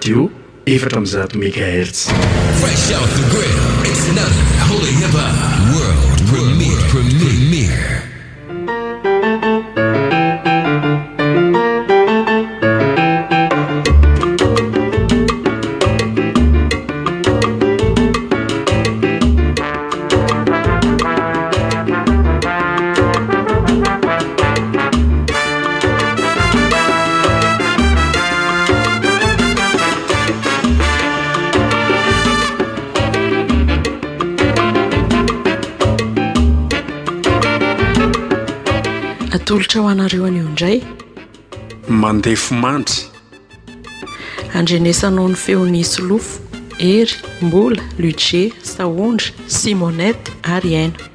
Radio 104 megahertz. Fresh out the grill, it's another Holy Hip Hop World Premiere. Premiere. Atolotra ho anareo anio indray. Mandefomandry. Andrenesanao ny feon'i Solofo, Hery, Mbola, Ludger, Sahondra, Simonette ary Aina.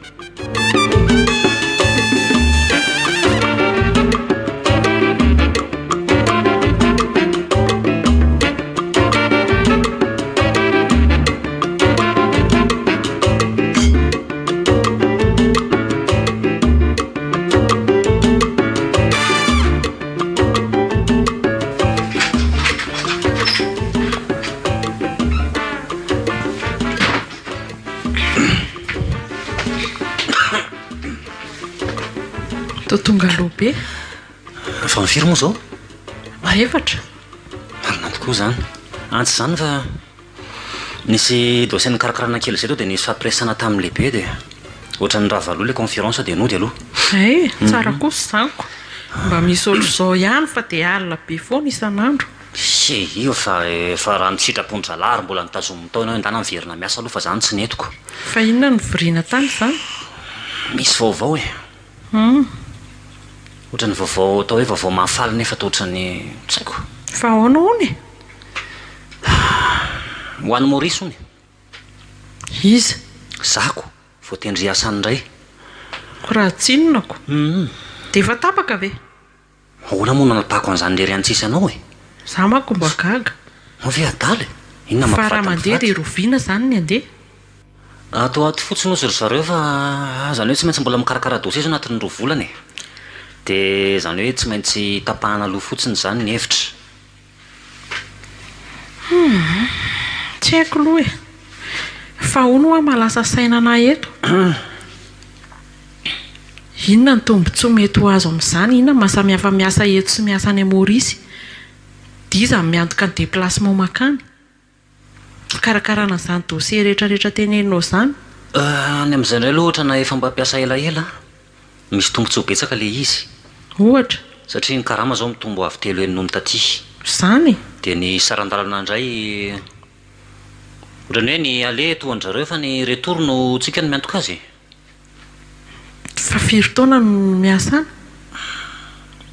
Toa tonga aloha be. Efa firy moa izao? Efatra. Marina tokoa izany. Antsy izany fa nisy dossier nikarakarana kely izay teo dia nisy fampiresahana tamin'ny lehibe dia ohatran'ny rava aloha ilay conférence dia nody aloha. Hay, tsara kosa izany ko. Mba misy ohatr'izao ihany fa dia alina be foana isan'andro. Tsia, io fa efa raha ny sitrapon-dry zalahy ary mbola notazominy tao ianao endana miverina miasa aloha fa izany tsy nentiko. Fa inona no voriana tany izany? Misy vaovao e. Hum. Ohatran'ny vaovao atao hoe vaovao mahafaly nefa toa ohatran'ny tsy haiko. Fa ahoana hono e? Ho any Maurice hono e. Iza? Zako, voatendry hiasa any indray. Ko raha tsy inona ko. Hum. Dia efa tapaka ve? Ahoana moa no nanapahako an'izany irery ihany tsisy anao e? Za manko mba gaga. Moa ve adala e? Inona Fa raha mampivady mandeha mpivady? dia roviana izany ny handeha? Ato ho ato fotsiny hozy ry zareo fa izany hoe tsy maintsy mbola mikarakara dossier izao anatin'ny roa volana e. Dia izany hoe tsy maintsy tapahana aloha fotsiny izany ny hevitra. Humm. Tsy haiko aloha e. Fa hono hoa mahalasa saina anah eto. Inona ny tombotsoa mety ho azo amin'izany? Inona ny mahasamihafa miasa eto sy miasa any Maorisy? Dia iza no miantoka ny déplacement mankany? Fikarakarana an'izany dossier rehetra rehetra teneninao izany. Any amin'izay indray aloha ohatrana efa mba mpiasa elaela an! Misy tombontsoa betsaka ilay izy. Ohatra? Satria ny karama izao mitombo avo telo heny noho ny taty. Izany? Dia ny saran-dalana indray ohatran'ny hoe ny aller toan-dry zareo fa ny retour no tsika no miantoka azy e! Fa firy taona no miasa any?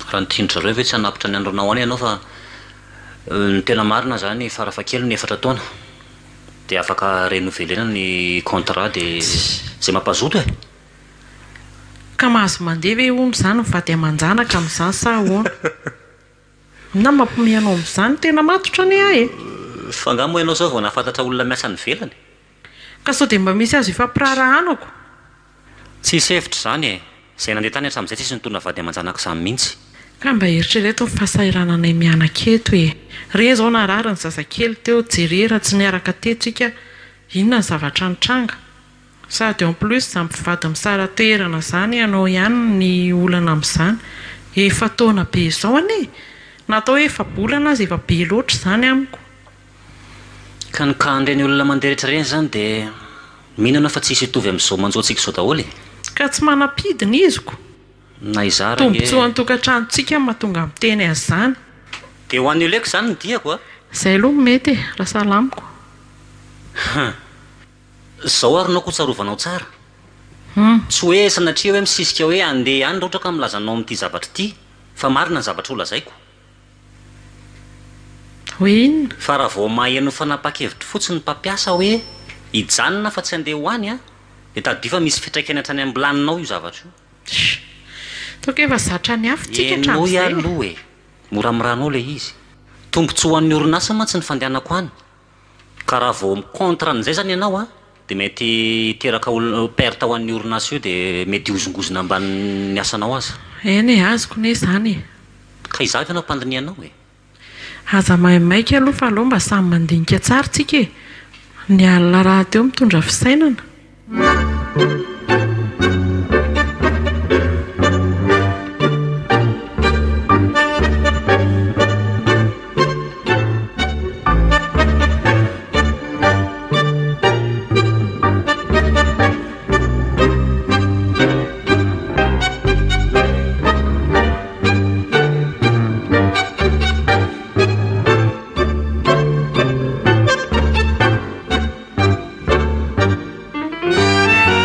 Raha ny tian-dry zareo ve tsy hanapitra ny andronao any ianao fa ny tena marina izany farafahakeliny efatra taona dia afaka renouveler-na ny contrat dia izay mampazoto e! Ka mahazo mandeha ve hono izany ny vady aman-janaka amin'izany sa ahoana? Inona no mampiomehy anao amin'izany? Tena matotra anie aho e! Fa angaha moa ianao izao vao nahafantatra olona miasa any ivelany? Ka sao dia mba misy azo ifampiraharahanako? Tsisy hevitra izany e! Izay nandeha tany hatramin'izay tsisy nitondra vady aman-janaka izany mihitsy. Ka mba eritrereto ny fahasahirananay mianaka eto e! Re izao narary ny zazakely teo, jere raha tsy niaraka teto ika, inona ny zavatra nitranga? Sady en plus izany mpivady misara-toerana izany ianao ihany ny olana amin'izany. Efa taona be izao anie e! Na atao hoe efa-bolana aza efa be loatra izany amiko. Ka ny cas an'ireny olona mandeha rehetra ireny izany dia mino ianao fa tsy hisy hitovy amin'izao manjo antsika izao daholo e! Ka tsy manam-pidiny izy ko! Na izaho ary ange. Tombotsoa an-tokantranontsika no mahatonga miteny an'izany. Dia ho any Oleko izany ny diako a! Izay aloha no mety e! Raha sahala amiko. Hum. Izao ary nao ko tsarovanao tsara. Hum. Tsy hoe sanatria hoe misisika hoe handeha any raha ohatra ka milaza anao amin'ity zavatra ity fa marina ny zavatra holazaiko. Hoe inona? Fa raha vao maheno fanapahan-kevitra fotsiny ny mpampiasa hoe hijanona fa tsy handeha ho any an, dia tadidio fa misy fiantraikany hatrany am-bilaninao io zavatra io. Tch. Toa efa zatra ny afo tsika Henoy hatramin'izay e. aloha e! Moramora anao ilay izy. Tombontsoa ho an'ny orinasa mantsy ny fandehanako any. Ka raha vao mi-contre an'izay izany ianao an, dia mety hiteraka ol- perte ho an'ny orinasa io dia mety hihozongozona ambanin'ny asanao aza. Eny e, azoko ne izany e. Ka izaho ve no ampandinihanao e? Aza maimaika aloha fa aleo mba samy mandinika tsara tsika e! Ny alina rahateo mitondra fisainana.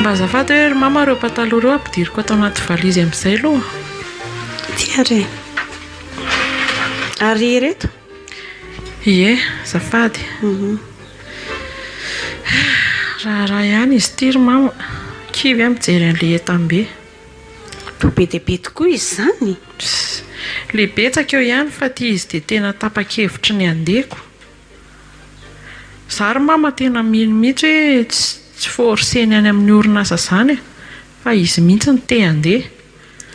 Mba azafady hoe ry mama ireo pataloha ireo ampidiriko ato anaty valizy amin'izay aloha. Ity ary e. Ary ireto? Ie, azafady. Raharaha ihany izy ity ry mama. Kivy aho mijery an'ilay entam-be. Toa be dia be tokoa izy izany. Pss, le betsaka eo ihany fa ity izy dia tena tapa-kevitry ny handeko. Za ry mama tena mino mihitsy hoe tsy forcer-ny any amin'ny orinasa izany e, fa izy mihitsy no te handeha.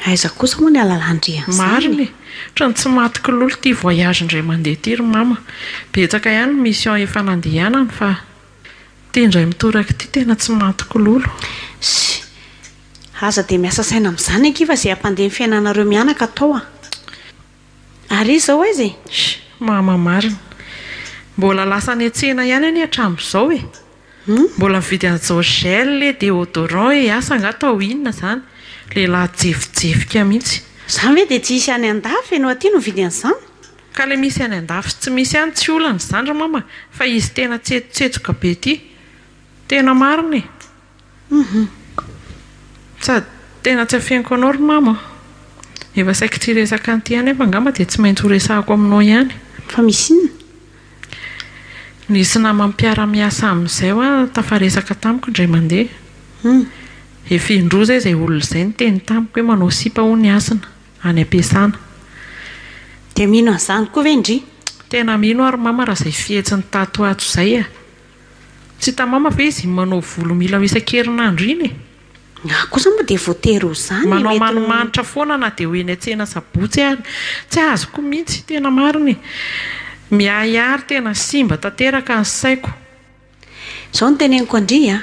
Aiza kosa moa ny halalan-dry an'izany e? Marina e! Ohatran'ny tsy matiko lolo ity voyage indray mandeha ity ry mama. Betsaka ihany ny mission efa nandehanany fa ity indray mitoraka ity tena tsy matiko lolo. Ssy! Aza dia miasa saina amin'izany akia fa izay hampandeha ny fiainanareo mianaka atao a! Ary izy izao aiza e? Ssy! Mama marina. Mbola lasa any an-tsena ihany anie hatramin'izao e! Mbola mividy an'izao gel e, déodorant e, asa angaha atao inona izany? Lehilahy jefijefika mihitsy. Izany ve dia tsy hisy any an-dafy e no aty no mividy an'izany? Ka le misy any an-dafy sy tsy misy any tsy olana izany ry mama fa izy tena tsetotsetsoka be ity. Tena marina e! Hum. Sady tena tsy afeniko anao ry mama a. Efa saiky tsy hiresaka an'ity ihany aho fa angamba dia tsy maintsy horesahako aminao ihany. Fa misy inona? Nisy namany mpiara-miasa amin'izay hoa tafaresaka tamiko indray mandeha. Hum. Efa indroa izay izay olona izay niteny tamiko hoe manao sipa hono i Hasina, any am-piasana. Dia mino an'izany koa ve ndry? Tena mino aho ry mama raha izay fihetsiny tato ho ato izay a. Tsy hita mama ve izy iny manao volo mila ho isan-kerinandro iny e? Nga kosa moa dia voatery ho izany e, Manao mety ho. manimanitra foana na dia ho eny an-tsena sabotsy ary. Tsy azoko mihitsy, tena marina e. Miahiahy ary tena simba tanteraka ny saiko. Izao no teneniko an-dry a!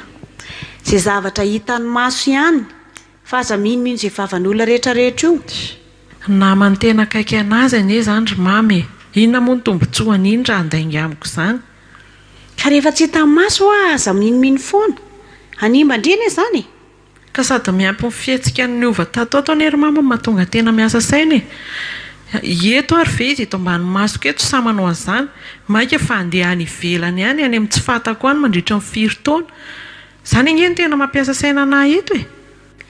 Izay zavatra hitan'ny maso ihany Fa aza minomino izay vavan'olona rehetra rehetra io. Naman'ny tena akaiky an'azy anie izany ry Mamy e! Inona moa ny tombotsoan'iny raha handainga amiko izany? Ka rehefa tsy hitan'ny maso hoa aza minomino foana. Hanimba an-dry anie izany e! Ka sady miampy ny fihetsika niova tato ato anie ry Mama no mahatonga tena miasa saina e! Eto ary ve izy eto ambany masoko eto sahy manao an'izany? Mainka fa handeha any ivelany any, any amin'ny tsy fantako any mandritra ny firy taona? Zany ange no tena mampiasa saina anah eto e!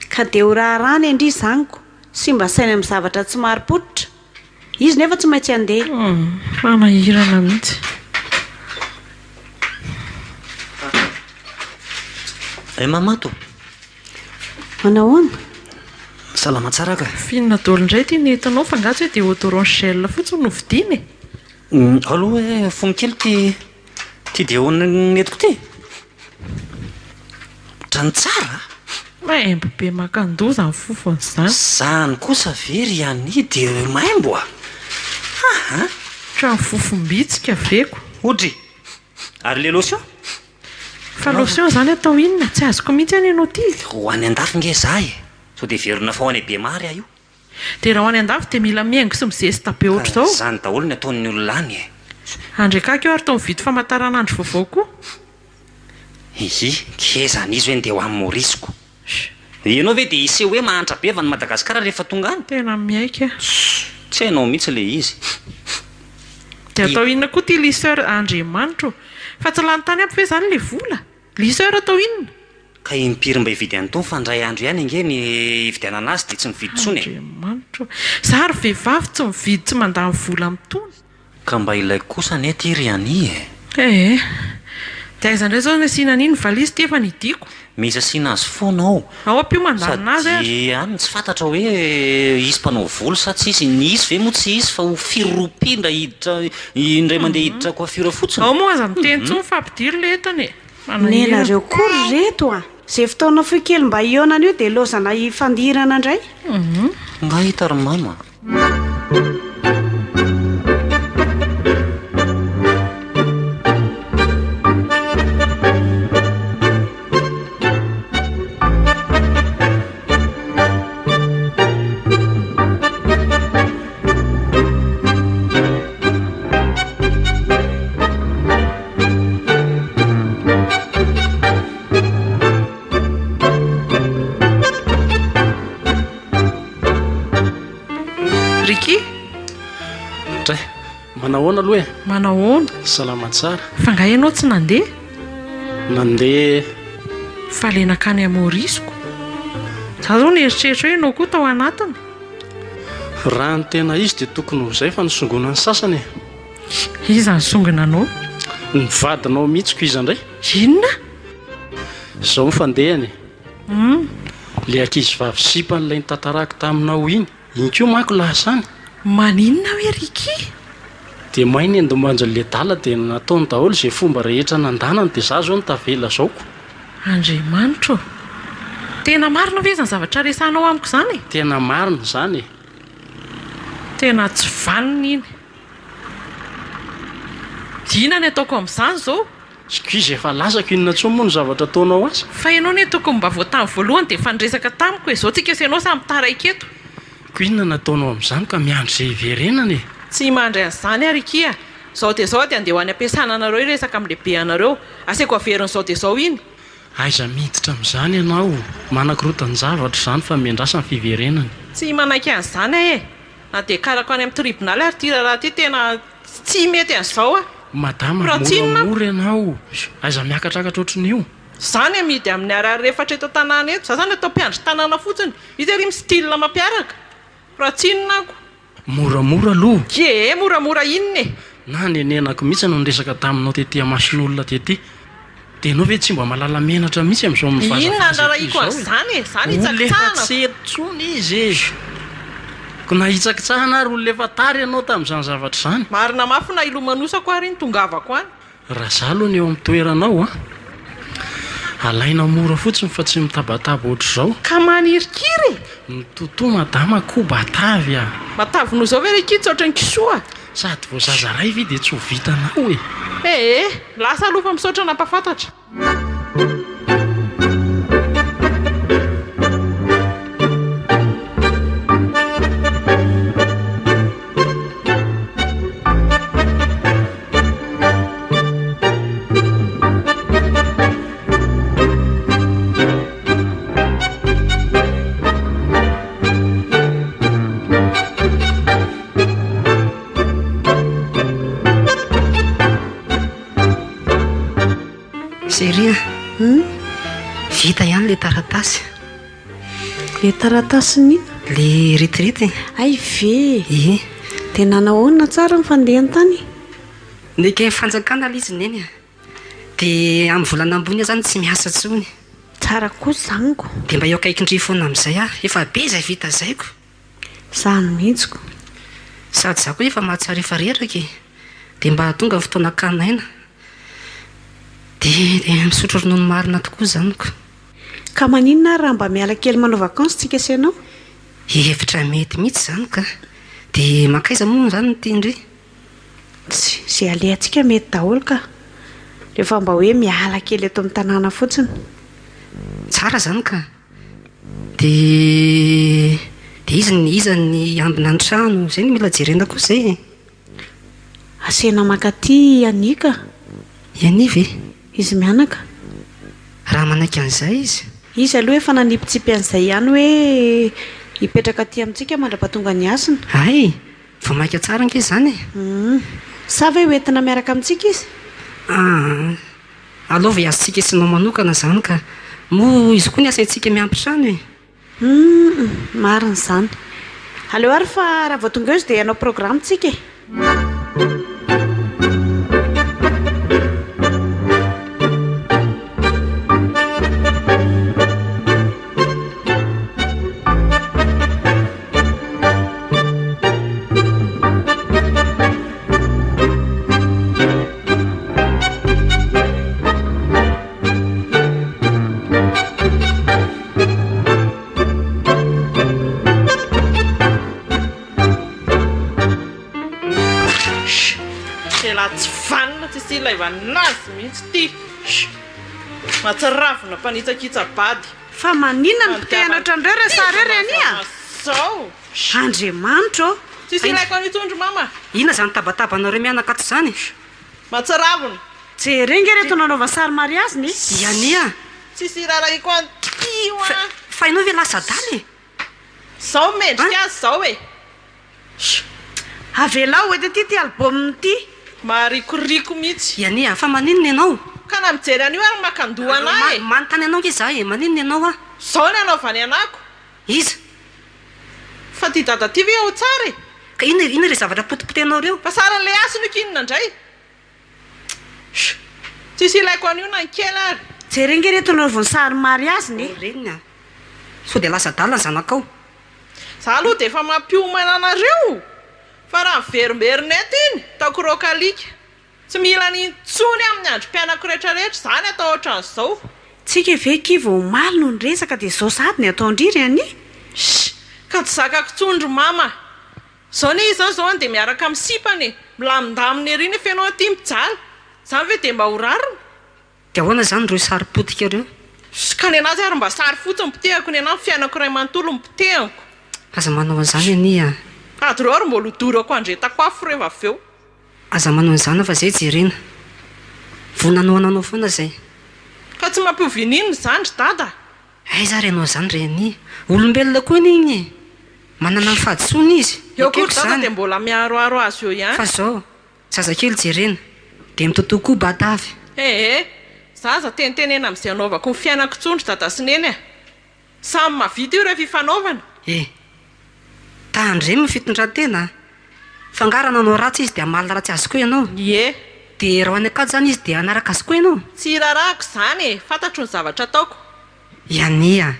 Ka dia ho raharahana e ndry izany ko! Simba saina amin'ny zavatra tsy marim-pototra! Izy nefa tsy maintsy handeha. Humm, manahirana mihitsy. Eh Mamato! Manahoana? Salama tsara ka! F'inona daholo indray ity nentinao fa angaha tsy hoe déodorant gel fotsiny no vidiana e? Aloha hoe fono kely ity ity déo nentiko ity e! Otrany tsara a! Maimbo be makan-doza ny fofony izany. Zany kosa ve ry Annie dia maimbo a! Aa! Otrany fofom-bitsika ve ko? Odry! Ary le lotion? Fa lotion zany atao inona? Tsy azoko mihitsy anie ianao ity e! Ho any andafy nge za e! Sao dia heverina fa ho any Bemary aho io. Dia raha ho any andafy dia mila mihaingo sy mizesta be ohatr'izao. Ka izany daholo ny ataon'ny olona any e! Andriakako io ary toa mividy famataranandro vaovao koa. Hihi, keza an'izy hoe ndeha ho any Maurice ko. Ianao ve dia hiseho hoe mahantra be avy any Madagasikara rehefa tonga any? Tena miaiky aho. Tsy hainao mihitsy ilay izy. Dia atao inona koa ity lisseur Andriamanitro ô! Fa tsy lany tany aby ve izany ilay vola? Lisseur atao inona? Ka impiry mba hividy an'itony fa indray andro ihany ange ny hividianana azy dia tsy mividy intsony e! Andriamanitro ô! Za ry vehivavy tsy mividy tsy mandany vola amin'itony. Ka mba ilaiko kosa anie ity ry Annie e! Ee. Dia aiza indray izao no asiana an'iny valizy ity efa nidiako? Misy asiana azy foana ao. Ao ampio mandalina azy ary. Sady any tsy fantatra hoe hisy mpanao volo sa tsy hisy. Ny hisy ve moa tsy hisy fa ho firy ropia indray hiditra indray mandeha hiditra coiffure fotsiny. Ao moa aza miteny intsony fa ampidiro ilay entana e! Manahirana. Nenareo koa ry reto a! Ze fotoana fohy kely mba hihaonana io dia lozana hifandirana indray. Nga hita ry mama. Manahoana aloha e? Manahoana? Salama tsara. Fa nga ianao tsy nandeha? Nandeha. Fa le nankany à Maurice ko. Za zao nieritreritra hoe ianao koa tao anatiny. Raha ny tena izy dia tokony ho izay fa nisongona ny sasany e. Iza nisongona anao? Ny vadinao mihitsy ko iza indray? Inona? Izao ny fandehany e. Le ankizivavy sipan'ilay nitantarako taminao iny. Iny koa manko lasa any. Maninona hoe Ricky? Dia may ny endim-banjon'ilay adala dia nataony daholo izay fomba rehetra nandanany dia za zao no tavela zao ko. Andriamanitra ô! Tena marina ve izany zavatra resahanao amiko izany e? Tena marina izany e! Tena tsy vanona iny. Inona ny ataoko amin'izany izao? Excuse efa lasako inona intsony moa no zavatra ataonao azy? Fa ianao anie tokony mba vao tamin'ny voalohany dia efa niresaka tamiko e, zao tsika sy ianao samy taraiky eto. Ko inona no ataonao amin'izany ka miandry izay hiverenana e? Tsy mandry an'izany ary akia, zao dia zao dia andeha ho any am-piasana anareo hiresaka amin'ny lehibe anareo, asaiko averiny zao dia zao iny. Aiza miditra amin'izany ianao, manakorotan-javatra izany fa miandrasa ny fiverenany. Tsy manaiky an'izany aho e, na dia karako any amin'ny tribonaly ary ity raharaha ity tena. Tsy mety an'izao aho. Madama, Raha tsy inona. moramora ianao. Aiza miakatrakatra ohatran'io. Za ny amidy amin'ny harary efatra eto an-tanàna eto. Za zany atao mpiandry tanàna fotsiny. Izy ary mi-style mampiaraka. Raha tsy inona ako. Moramora aloha. Ee, moramora inona e? Nanenenako mihitsy no niresaka taminao tety imason'olona tety. Dia ianao ve tsy mba mahalala menatra mihitsy amin'izao Inona mivazivazy ety andrarahiko izao e? an'izany e? Zany Olona efa hitsakitsahana. tsy eto intsony izy e! Ko na hitsakitsahana ary olona efa tara ianao tamin'izany zavatra izany. Marina mafy na hilomanosako ary iny tongavako any. Raha za aloha ny eo amin'ny toeranao an, alaina mora fotsiny fa tsy mitabataba ohatr'izao. Ka manirikiry e! Mitotoa madama ko batavy a! Matavy noho izao ve ry kitsa ohatran'ny kisoa? Sady vao zaza ray ve dia tsy ho vitanao e! Ee, lasa aloha fa misaotra nampafantatra. Chérie a! Hum? Vita ihany ilay taratasy. Ilay taratasin'inona? Ilay retraite e. Hay ve! Ie. Dia nanahoana tsara ny fandehany tany? Neken'ny fanjakana ilay izy Neny a! Dia amin'ny volana ambony aho izany tsy miasa intsony. Tsara kosa izany ko! Dia mba eo akaikin-dry foana amin'izay aho. Efa be izay vita izay ko! Izany mihitsy ko! Sady izaho koa efa mahatsiaro efa reraka e! Dia mba tonga ny fotoana hakana aina. Dia dia misotro ronono marina tokoa izany ko! Ka maninona ary raha mba miala kely manao vacances tsika sy ianao? Hevitra mety mihitsy izany ka! Dia mankaiza moa izany no tian-dry? Tsy, izay alehantsika mety daholo ka! Rehefa mba hoe miala kely eto amin'ny tanàna fotsiny. Tsara izany ka! Dia dia iza ny iza ny hiambina ny trano? Izay no mila jerena kosa izay e! Asena mankaty i Annie ka! I Annie ve? Izy mianaka. Raha manaiky an'izay izy? Izy aloha efa nanipitsipy an'izay ihany hoe hipetraka aty amintsika mandra-pahatonga ny hasina. Hay! Vao mainka tsara ange izany e! Humm. Sa ve hoentina miaraka amintsika izy? Aa. Aleo ve azontsika sy ianao manokana izany ka. Moa izy koa ny asaintsika miampy trano e! Humm. Marina izany. Aleo ary fa raha vao tonga eo izy dia hanao programme tsika e! Elah tsy vanona tsisy ilaivana azy mihitsy ity. Mahatsiravina mpanitsakitsa-bady. Fa maninona no potehina ohatran'ireo ireo sary ireo ry Annie a? Zao. Andriamanitra ô! Tsisy ilaiko an'io tsony ry mama. Inona izany tabatabanareo mianaka ato izany? Mahatsiravina. Jereo nge reto nanaovany sary mariazy-ny e! I Annie a! Tsisy irarahiko an'ity io an! Fa ianao ve lasa adala e? Zao mendrika azy zao e! Avelao eto aty ity album ity. Maharikoriko mihitsy. Iania a, fa maninona ianao? Ka na mijery an'io ary maka an-doha anah e! Manontany anao ange za e, maninona ianao ah? Zao ny anaovany anako. Iza? Fa ty dada ty ve ao tsara e? Ka inona inona ireo zavatra potipotehinao ireo? Fa sarin'ilay hasina io k'inona indray? Sh! Tsisy ilaiko an'io na ny kely ary. Jereo nge reto naoviny sary mariazy-ny e! O reniny a! Sao dia lasa adala ny zanakao? Za aloha dia efa mampiomana anareo fa raha miverimberina eto iny ataoko raoka alika. Tsy mila an'iny intsony amin'ny androm-piainako rehetrarehetra izany atao ohatran'izao. Tsika ve ki vao omaly no niresaka dia zao sahady ny ataon-dry ry Annie? Sh! Ka tsy zakako intsony ry mama a! Zao anie izao zao an dia miaraka amin'ny sipany e! Milamindamina ery nefa ianao aty mijaly! Izany ve dia mba ho rariny? Dia ahoana izany ireo sary potika ireo? Sh! Ka nenazy ary mba sary fotsiny potehako nenahy ny fiainako iray manontolo no potehako. Aza manao an'izany anie a! Tady ireo ary mbola hodorako handretako afo rehefa avy eo. Aza manao an'izany fa zay jerena. Vonona hanohana anao foana zay. Ka tsy mampiova ininona izany ry dada a! Aiza ary ianao izany ry Annie? Olombelona koa anie iny e! Manana ny fahadisoany izy. Eo koa Ekeko ry dada izany. dia mbola miharoharo azy eo ihany. Fa zao, zazakely jerena, dia mitotoa koa batavy. Ee, za aza tenitenena amin'izay anaovako ny fiainako intsony ry dada sy neny a! Samy mahavita io rehefa ifanaovana. E! Tandremo ny fitondran-tena a! Fa angaha raha nanao ratsy izy dia hamaly ratsy azy koa ianao? Ie. Dia raha ho any an-kady izany izy dia hanaraka azy koa ianao? Tsy irarahako izany e! Fantatro ny zavatra ataoko. I Anie a!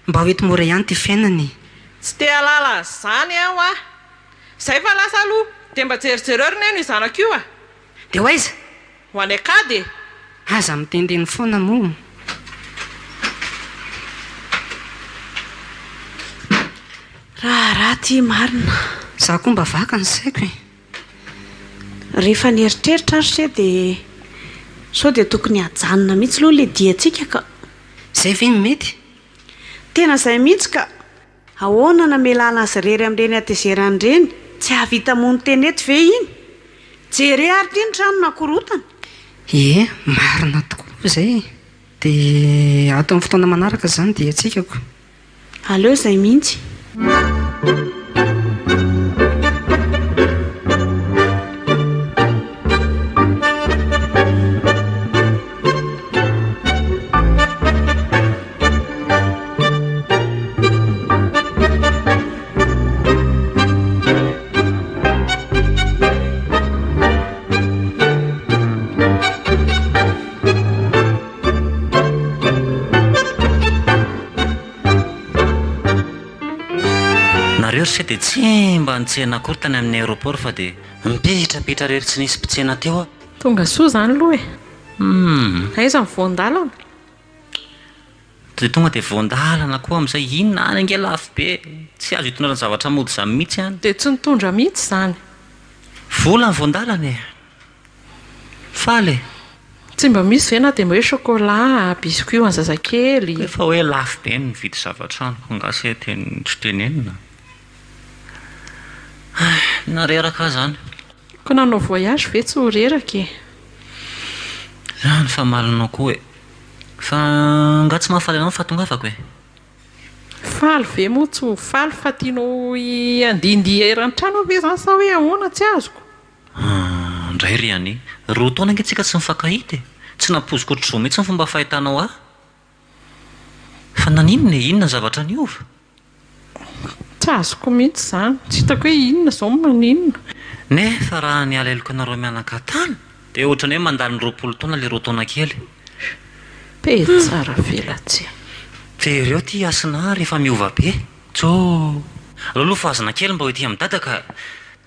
Mba ho eto mora ihany ity fiainana e! Tsy te hahalala an'izany aho a! Izay fa lasa aloha! Dia mba jerijereo ry neny io zanako io a! Dia ho aiza? Ho any an-kady e! Aza miteniteny foana moa. Raharaha ty marina. Za koa mba vaka ny saiko e. Rehefa nieritreritra ary se dia sao dia tokony hajanona mihitsy aloha ilay diantsika ka. Zay ve no mety? Tena zay mihitsy ka. Ahoana namelana azy irery amin'ireny hatezerany ireny? Tsy hahavita hamono tena eto ve iny? Jere ary ity ny trano nakorotany. Ie, marina tokoa aloha izay e. Dia ato amin'ny fotoana manaraka izany dia hatsikako. Aleo izay mihitsy. Nareo ry se dia tsy mba nitsena akory tany amin'ny aéroport fa dia mipetrapetra irery tsy nisy mpitsena teo aho. Tonga soa izany aloha e. Hum. Aiza ny voan-dalana? Dia tonga dia voan-dalana koa amin'izay, inona any ange lafo be, tsy azo itondrana zavatra mody izany mihitsy any. Dia tsy nitondra mihitsy izany. Vola ny voan-dalana e! Faly e! Tsy mba misy ve na dia hoe chocolat, biscuit ho an'ny zazakely? Efa hoe lafo be ny mividy zavatra any ko nga se teny tsy tenenina. Hay, nareraka aho izany. Ko nanao voyage ve tsy ho reraka e? Zany famalinao koa e! Fa nga tsy mahafaly anao ny fahatongavako e? Faly ve moa tsy ho faly fa tianao handihindihy eran'ny trano aho ve zany sa hoe ahoana tsy azoko? Hum, ndray ry Annie, roa taona ange tsika tsy nifankahita e! Tsy nampoiziko ohatr'izao mihitsy ny fomba fahitanao ahy. Fa naninona e? Inona ny zavatra niova? Tsy azoko mihitsy izany. Tsy hitako hoe inona izao no maninona. Nefa raha ny alaheloko anareo mianaka tany dia ohatran'ny hoe mandany 20 taona ilay roa taona kely. Pety tsara velatsihy. Jereo ity Hasina ary efa miova be. Tsoo. Aleo aloha fahazana kely mba ho ety amin'i Dada ka.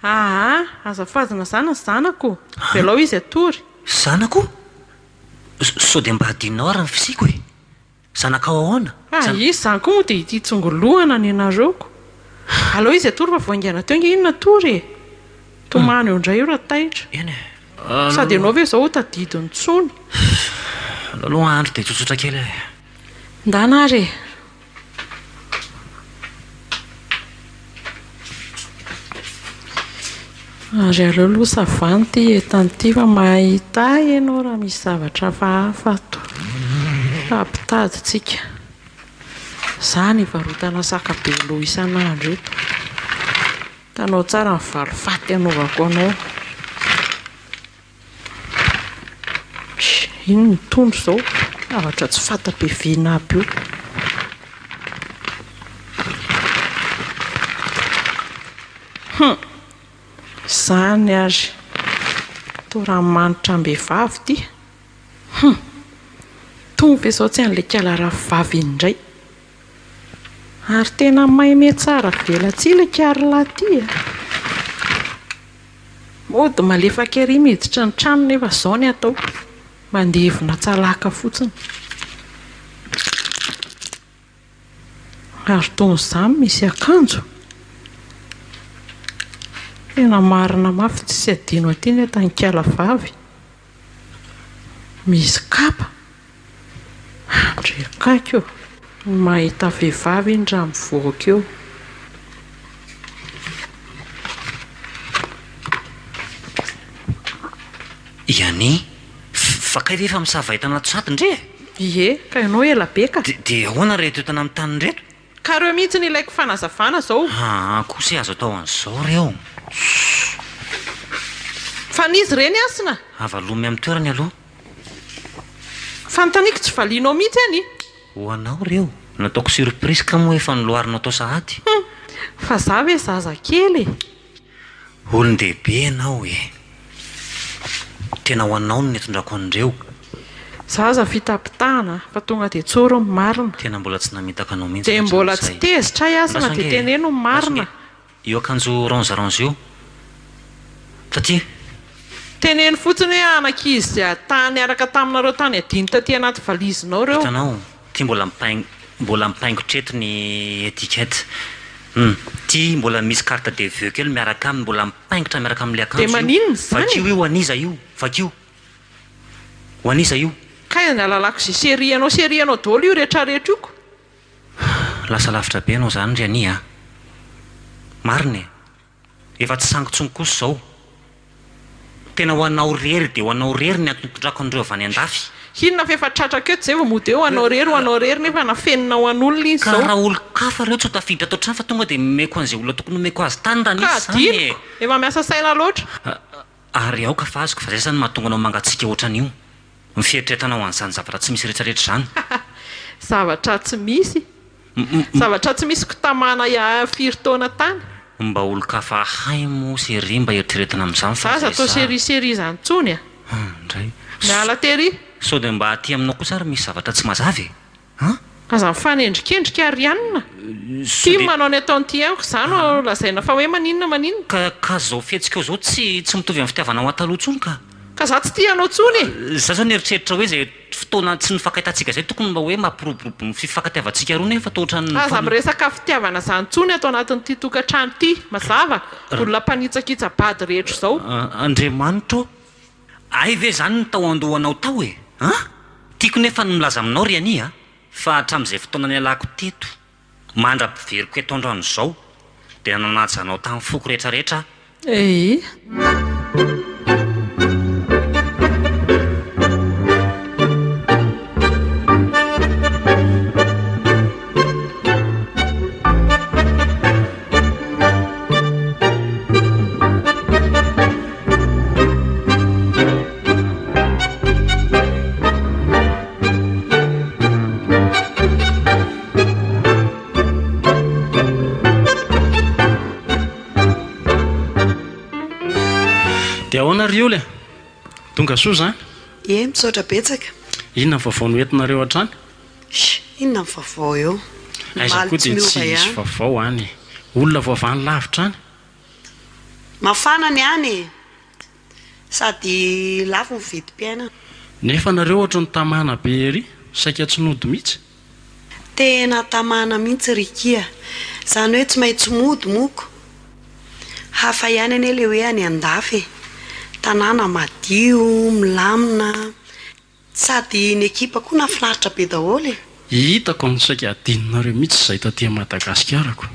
Aa! Aza fahazana izany ny zanako. Avelao izy hatory. Zanako? Sao dia mba adinonao ary ny fisiako e? Zanakao ahoana? Ah izy izany koa moa dia ity tsongolohana ny anareo ko. Aleo izy hatory fa vao haingana teo ange iny natory e. Tomany eo indray io raha taitra. Eny e. Sady ianao ve izao ho tadidiny intsony. Aleo aloha andro dia tsotsotra kely e. Ndana ary e. Ary aleo aloha savany ity entana ity fa mahita ahy ianao raha misy zavatra hafahafa ato. Fa hampitady tsika. Izany ivarotana saka be loha isan'andro eto. Hitanao tsara ny valifaty hanaovako anao. Inona itony izao? Zavatra tsy fanta-piaviana aby io. Hum! Izany ary. Toa ranomanitra am-behivavy ity. Hum! Itony ve izao tsy an'ilay kala rahavavy iny indray? Ary tena mahay mihatsara velatsihy ilay kiarilahy ity a! Mody malefaka ery miditra ny trano nefa izao ny atao, mandevona tsalaka fotsiny. Ary toa izany misy akanjo? Tena marina mafy tsisy adino aty ny ato an-kala vavy. Misy kapa. Ndry akaiky ô! Mahita vehivavy iny raha mivoaka eo. Iany, fa kay ve efa misava entana ato sady ndry e? Ie, ka ianao ela be ka. Dia ahoana ireto entana amin'ny tany ireto? Ka reo mihitsy no ilaiko fanazavana zao. Aa kosa e azo atao an'izao reo. Fa n'iza ireny Hasina? Avalomy amin'ny toerany aloha. Fanontaniako tsy valianao mihitsy anie. Ho anao reo. Nataoko surprise ka moa efa noloarinao tao sahady. Hum! Fa za ve zaza kely e? Olon-dehibe ianao e! Tena ho anao no nitondrako an'ireo. Za aza fitapitahana fa tonga dia tsory ny marina. Tena mbola tsy namitaka anao mihitsy Dia mbola tsy hatramin'izay. tezitra ahy aza na Andraso dia ange e! teneno ny Andraso marina. ange. Io akanjo orange orange io. Taty. Teneno fotsiny hoe anankizy tany niaraka taminareo tany adino taty anaty valizinao ireo. Hitanao, ty mbola mipaing mbola mipaingotra eto ny étiquette. Hum, ty mbola misy carte de vœux kely miaraka aminy, mbola mipaingotra miaraka amin'ilay Dia akanjo io. maninona izany Vakio e? io, ho an'iza io? Vakio. Ho an'iza io? Kay ny alalako izay chérie anao chérie anao daholo io retraretra io ko. Lasa lavitra be ianao izany ry Ania a! Marina e! Efa tsy sangy intsony kosa izao. Tena ho anao irery dia ho anao irery ny antony nitondrako an'ireo avy any andafy. Inona fa efa tratrako eto izay vao mody hoe ho anao irery ho anao irery nefa nafenina ho an'olona izy Ka izao. raha olon-kafa ireo tsy ho tafiditra ato an-trano fa tonga dia omeko an'izay olona tokony omeko azy tany raha Ka nisy izany e! adinoko! Efa miasa saina loatra. Ary aoka fa azoko fa zay zany mahatonga anao mangatsiaka ohatran'io. Ny fieritreretanao an'izany zavatra tsy misy retraretra izany. Zavatra tsy misy. Zavatra tsy misy kotamana firy taona tany. Mba olon-kafa hay moa chérie mba eritreretina amin'izany fa Zaza zay toa za. chérie chérie izany intsony a. Hum ndray. Miala tery. Sao dia mba aty aminao kosa ary misy zavatra tsy mazava e? An? Aza mifanendrikendrika ry anona. Sao Tia dia. manao ny ataony ity amiko za no lazaina fa hoe maninona maninona. Ka ka zao fihetsikao zao tsy tsy mitovy amin'ny fitiavanao ahy taloha intsony ka. Ka za tsy tia anao intsony e! Za zao nieritreritra hoe zay fotoana tsy nifankahitantsika zay tokony mba hoe mampiroborobo ny fifankatiavantsika roa nefa toa ohatran'ny Aza mifan. miresaka fitiavana zany intsony ato anatin'ity tokantrano ity, mazava? Olona mpanitsakitsa-bady rehetra izao. Andriamanitra ô! Hay ve izany ny tao an-dohanao tao e? An? Tiako nefa ny milaza aminao ry Ania a! Fa hatramin'izay fotoana nialako teto, mandra-piveriko eto androany izao, dia nanaja anao tamin'ny foko rehetrarehetra aho. Eeh. Dia ahoana ry Oly a? Tonga soa izany? Ie, misaotra betsaka. Inona ny vaovao noentinareo hatrany? Sh, inona ny vaovao eo? Ny Aiza omaly koa tsy dia miova tsy hisy ihany. vaovao any e. Olona vao avy any lavitra any. Mafana ny any e! Sady lafo ny vidim-piainana. Nefa nareo ohatry ny tamana be ery, saika tsy nody mihitsy. Tena tamana mihitsy ry kia. Izany hoe tsy maintsy mody moko. Hafa ihany anie ilay hoe any an-dafy e. Tanàna madio, milamina. Sady ny ekipa koa nahafinaritra be daholo e! Hitako ny saika adinonareo mihitsy izay taty Madagasikarako.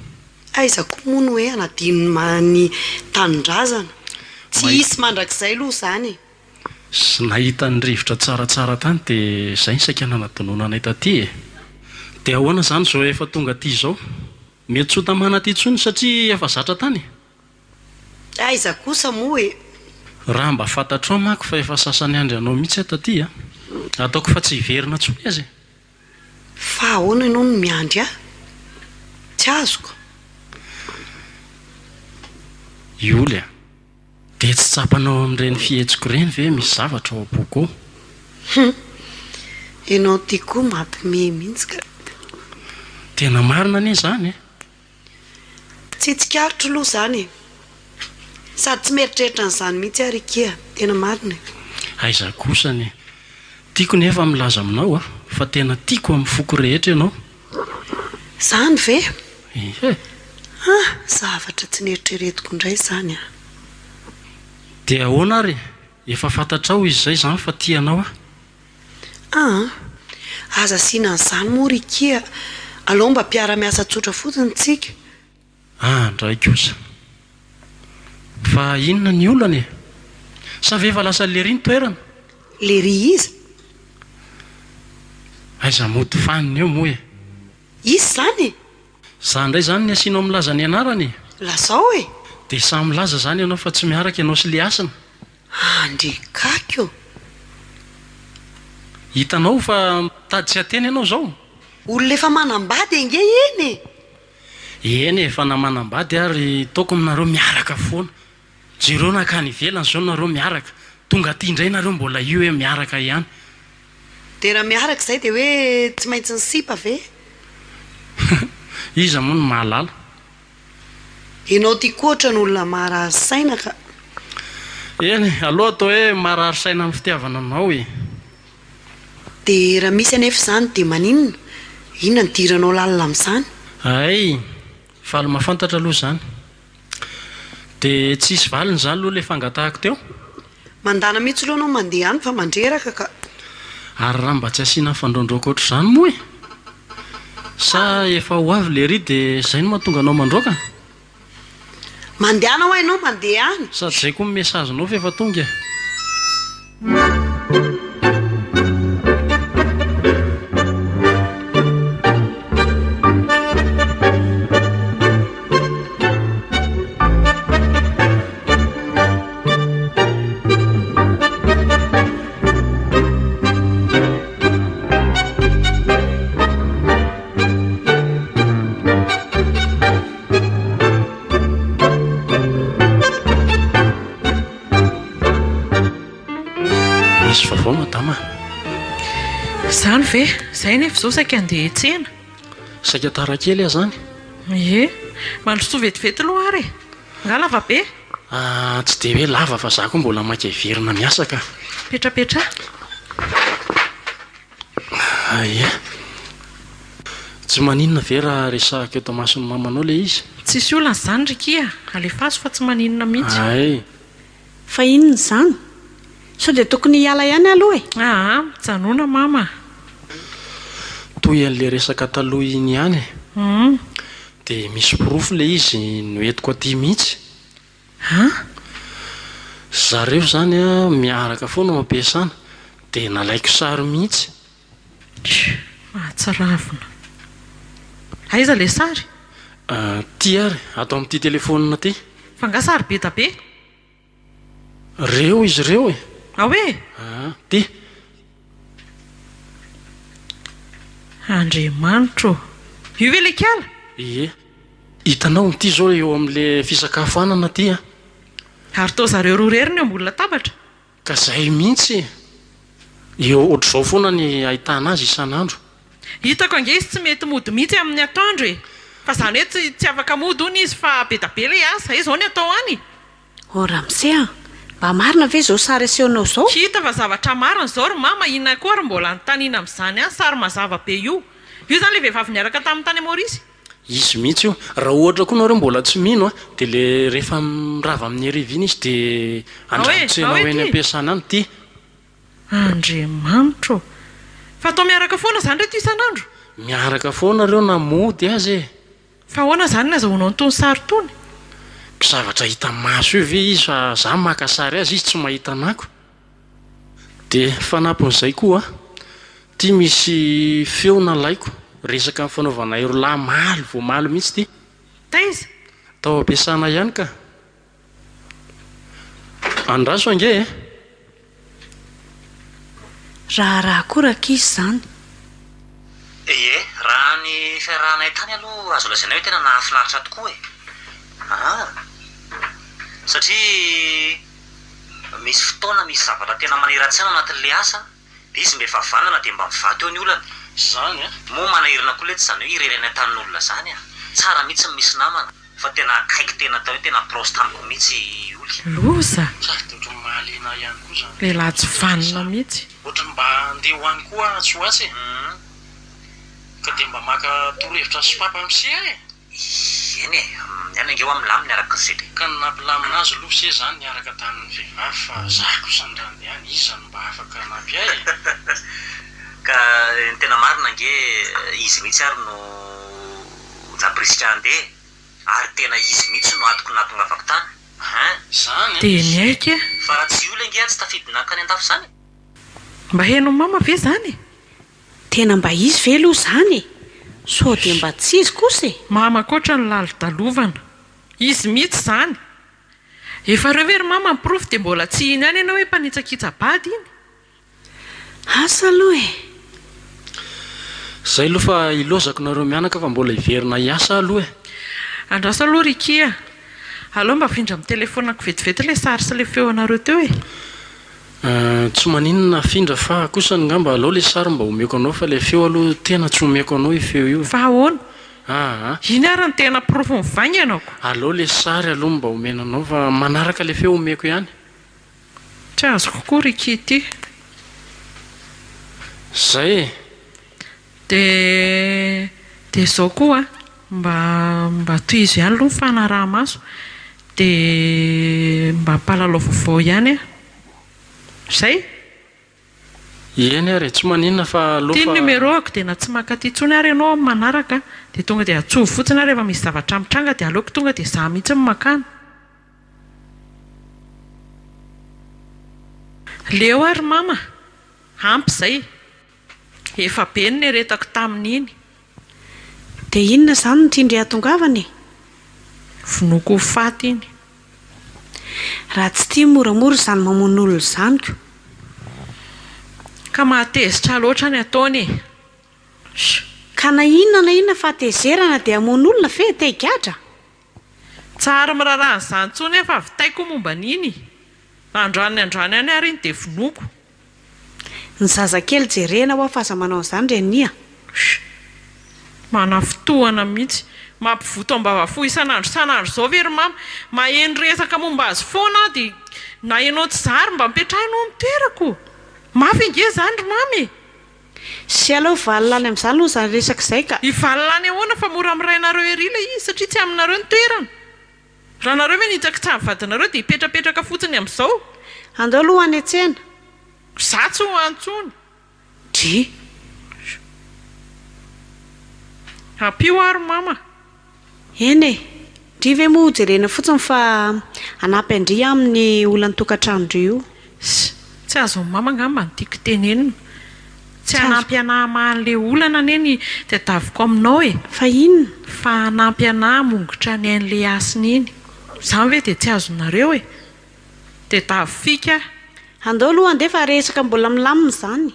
Aiza koa moa no hoe hanadino ny tanindrazana? Tsy hisy mandrakizay aloha izany e! Sy nahita ny rivotra tsaratsara tany dia izay ny saika nanadinoana anay taty e! Dia ahoana izany izao efa tonga aty izao? Mety tsy ho tamana aty intsony satria efa zatra tany e! Aiza kosa moa e! Raha mba fantatrao manko fa efa sasa-niandry anao mihitsy aho taty a! Ataoko fa tsy hiverina intsony aza e! Fa ahoana ianao no miandry ahy? Tsy azoko. Ioly a! Dia tsy tsapanao amin'ireny fihetsiko ireny ve misy zavatra ao am-poko ao? Hum! Ianao ity koa mampime mihitsy ka! Tena marina anie izany e! Tsy tsikaritro aloha izany e! Sady tsy mieritreritra an'izany mihitsy aho ry Kia, tena marina e! Aiza kosa anie! Tiako nefa milaza aminao a, fa tena tiako amin'ny foko rehetra ianao. Izany ve? Ie. Ah! Zavatra tsy neritreretiko indray izany an! Dia ahoana ary e? Efa fantatrao izy izay izany fa tia anao aho. Aa! Aza asiana an'izany moa ry Kia, alao mba mpiara-miasa tsotra fotsiny tsika. Ah ndray kosa. Fa inona ny olana e? Sa ve efa lasan'i Lery ny toerana? Lery iza? Aiza mody fanina eo moa e? Iza izany e? Za ndray izany ny asianao milaza ny anarany e? Lazao e! Dia samy milaza izany ianao fa tsy miaraka ianao sy Liasina? Andrikako ô! Hitanao fa mitady tsy hateny ianao izao? Olona efa manambady ange iny e! Eny e, fa na manambady ary tokony nareo miaraka foana. Jereo nankany ivelany zao nareo miaraka, tonga aty indray nareo mbola io hoe miaraka ihany. Dia raha miaraka izay dia hoe tsy maintsy ny sipa ve? Iza moa no mahalala? Enao ty koa otrany olona marary saina ka. Eny, aleo atao hoe marary saina amin'ny fitiavana anao e. Dia raha misy anefa izany dia maninona? Inona no idiranao lalina amin'izany? Hay! Faly mahafantatra aloha izany. Dia tsy hisy valiny izany aloha ilay fangatahako teo? Mandana mihitsy aloha ianao mandeha any fa mandreraka ka. Ary raha mba tsy asiana fandraondraoka ohatr'izany moa e? Sa efa ho avy lery dia izay no mahatonga anao mandroaka? Mandehana hoa ianao mandeha any. Sady zay koa ny message nao f'efa tonga e. Misy vaovao madama a! Izany ve? Izay nefa izao saika handeha hiantsena. Saika tara kely aho izany. Ie. Mandrosoa vetivety aloha ary e! Angaha lava be? Ah, tsy dia hoe lava fa izaho koa mbola maika hiverina miasa ka. Petrapetraha. Ie. Tsy maninona ve raha resahako eto imason'ny mamanao ilay izy? Tsisy olana izany ry kia a! Alefaso fa tsy maninona mihitsy. Hay. Fa inona izany? Sao dia tokony hiala ihany aloha e? Aa, mijanona mama a! Toy an'ilay resaka taloha iny ihany e. Dia misy porofo ilay izy noentiko aty mihitsy. An? Zareo izany an, miaraka foana ao am-piasana, dia nalaiko sary mihitsy. Tch, mahatsiravina. Aiza ilay sary? Ity ary, ato amin'ity telefaonina ity. Fa angaha sary be da be? Reo izy ireo e! Ao e! Aa, ty! Andriamanitro ô! Io ve ilay kiala? Ie. Hitanao, ity izao eo amin'ilay fisakafoanana ity an! Ary toa zareo roa irery no eo ambony latabatra? Ka zay mihitsy e! Eo ohatr'izao foana ny ahitana azy isan'andro. Hitako ange izy tsy mety mody mihitsy amin'ny atoandro e! Fa zany hoe tsy tsy afaka mody hono izy fa be da be ilay asa, he zao ny atao any e! Oh ramose a! Mba marina ve izao sary asehonao izao? Hita fa zavatra marina izao ry mama, inona koa ary mbola anontaniana amin'izany any, sary mazava be io. Io izany ilay vehivavy niaraka taminy tany Maorisy? Izy mihitsy io. Raha ohatra koa nareo mbola tsy mino a, dia le rehefa mirava amin'ny hariva iny izy dia andramo tsena ho eny am-piasana any ity. Andriamanitra ô! Fa atao miaraka foana izany reto isan'andro? Miaraka foana reo na mody aza e! Fa ahoana izany no azahoanao an'itony sary itony? Zavatra hita maso io ve izy fa za maka sary azy izy tsy mahita anako. Dia fanampin'izay koa, ity misy feo nalaiko, resaka nifanaovanay roa lahy omaly vao omaly mihitsy ity. Taiza? Tao am-piasana ihany ka. Andraso ange e! Raharaha koa rankizy izany. Ie, raha ny fiarahanay tany aloha azo lazaina hoe tena nahafinaritra tokoa e! Aa! Satria misy fotoana misy zavatra tena manira-tsaina ao anatin'ilay asa dia izy mba efa vanona dia mba mivaha teo ny olana. Izany an! Moa manahirana koa letsy izany hoe irery any an-tanin'olona izany an! Tsara mihitsy ny misy namana. Fa tena akaiky tena atao hoe tena proche tamiko mihitsy i Oly. Loza! Sady ohatran'ny mahaliana ahy ihany koa izany. Lehilahy tsy vanona mihitsy. Ohatran'ny mba handeha ho any koa aho atsy ho atsy e. Ka dia mba maka torohevitra sy papa am'se aho e. Eny e, ny any ange hoa milamina araka ny CD. Ka ny nampilamina azy aloha se zany niaraka tamin'ny vehivavy fa za kosa ny raha andeha any iza no mba afaka hanampy ahy e. Ka ny tena marina ange izy mihitsy ary no nampirisika handeha e! Ary tena izy mihitsy no antoko nahatongavako tany hein! Zany an! Dia niaiky aho. Fa raha tsy io le nge aho tsy tafidina nankany andafy zany e! Mba henon'i mama ve zany e? Tena mba izy ve aloha izany e? Sao dia mba tsy izy kosa e? Mama koa ny lalodalovana. Izy mihitsy izany. Efa ireo ve ry mama ny porofo dia mbola tsy hino ihany ianao hoe mpanitsakitsa-bady iny? Asa aloha e! Zay aloha fa ilaozako nareo mianaka fa mbola hiverina hiasa aho aloha e! Andraso aloha ry Ki a! Aleo mba afindra amin'ny telefaoniko vetivety ilay sary sy ilay feo anareo teo e! Tsy maninona afindra fa kosa angamba aleo ilay sary mba omeko anao fa ilay feo aloha tena tsy omeko anao io feo io e! Fa ahoana? Aa! Iny ary no tena porofo mivaingana ko! Aleo ilay sary aloha mba omena anao fa manaraka ilay feo omeko ihany. Tsy azoko koa ry Kitty. Zay e! Dia dia izao koa a, mba mba tohizo ihany aloha ny fanaraha-maso dia mba ampahalalao vaovao ihany aho. Zay? Eny ary e, tsy maninona fa aleo Ity fa. ny numéro-ako dia na tsy mankaty intsony ary ianao amin'ny manaraka dia tonga dia antsovo fotsiny aho rehefa misy zavatra mitranga dia aleoko tonga dia izaho mihitsy no mankany. Leo aho ry mama, ampy izay. Efa be ny nieretako tamin'iny. Dia inona izany no tian-dry hahatongavana e? Vonoiko ho faty iny. Raha tsy tia moramora izany mamono olona izany ko. Ka mahatezitra ahy loatra ny ataony e! Sh! Ka na inona na inona fahatezerana dia hamono olona ve? Te higadra? Tsary miraharaha an'izany intsony aho fa vitaiko momba an'iny. Androany androany any ary iny dia vonoiko. Ny zazakely jerena hoa fa aza manao an'izany Reny a! Sh! Manafintohana mihitsy. Mampivoto ambavafo isan'andro isan'andro izao ve ry mama? Maheno resaka momba azy foana aho dia na ianao tsy zary mba mipetraha ianao amin'ny toerako. Mafy ange izany ry mama e! Sy aleo hivalona any amin'izany aloha izany resaka izay ka! Hivalona any ahoana fa mora amin'ny rainareo ery ilay izy satria tsy aminareo ny toerana. Raha nareo ve nitsakitsaha vadinareo dia hipetrapetraka fotsiny amin'izao? Andao aloha ho any an-tsena. Za tsy ho any intsony. Dry. Ampio aho ry mama. Eny e! Ndry ve moa hojerena fotsiny fa hanampy an-dry amin'ny olan'ny tokantranon-dry io. Ss, tsy azon'i mama angamba ny tiako tenenina. Tsy hanampy anah hamaha an'ilay olana anie ny tadiaviko aminao e! Fa inona? Fa hanampy anah hamongotra ny ain'ilay hasina iny. Izany ve dia tsy azonareo e? Tedavo fika aho. Andao aloha handeha fa resaka mbola milamina izany.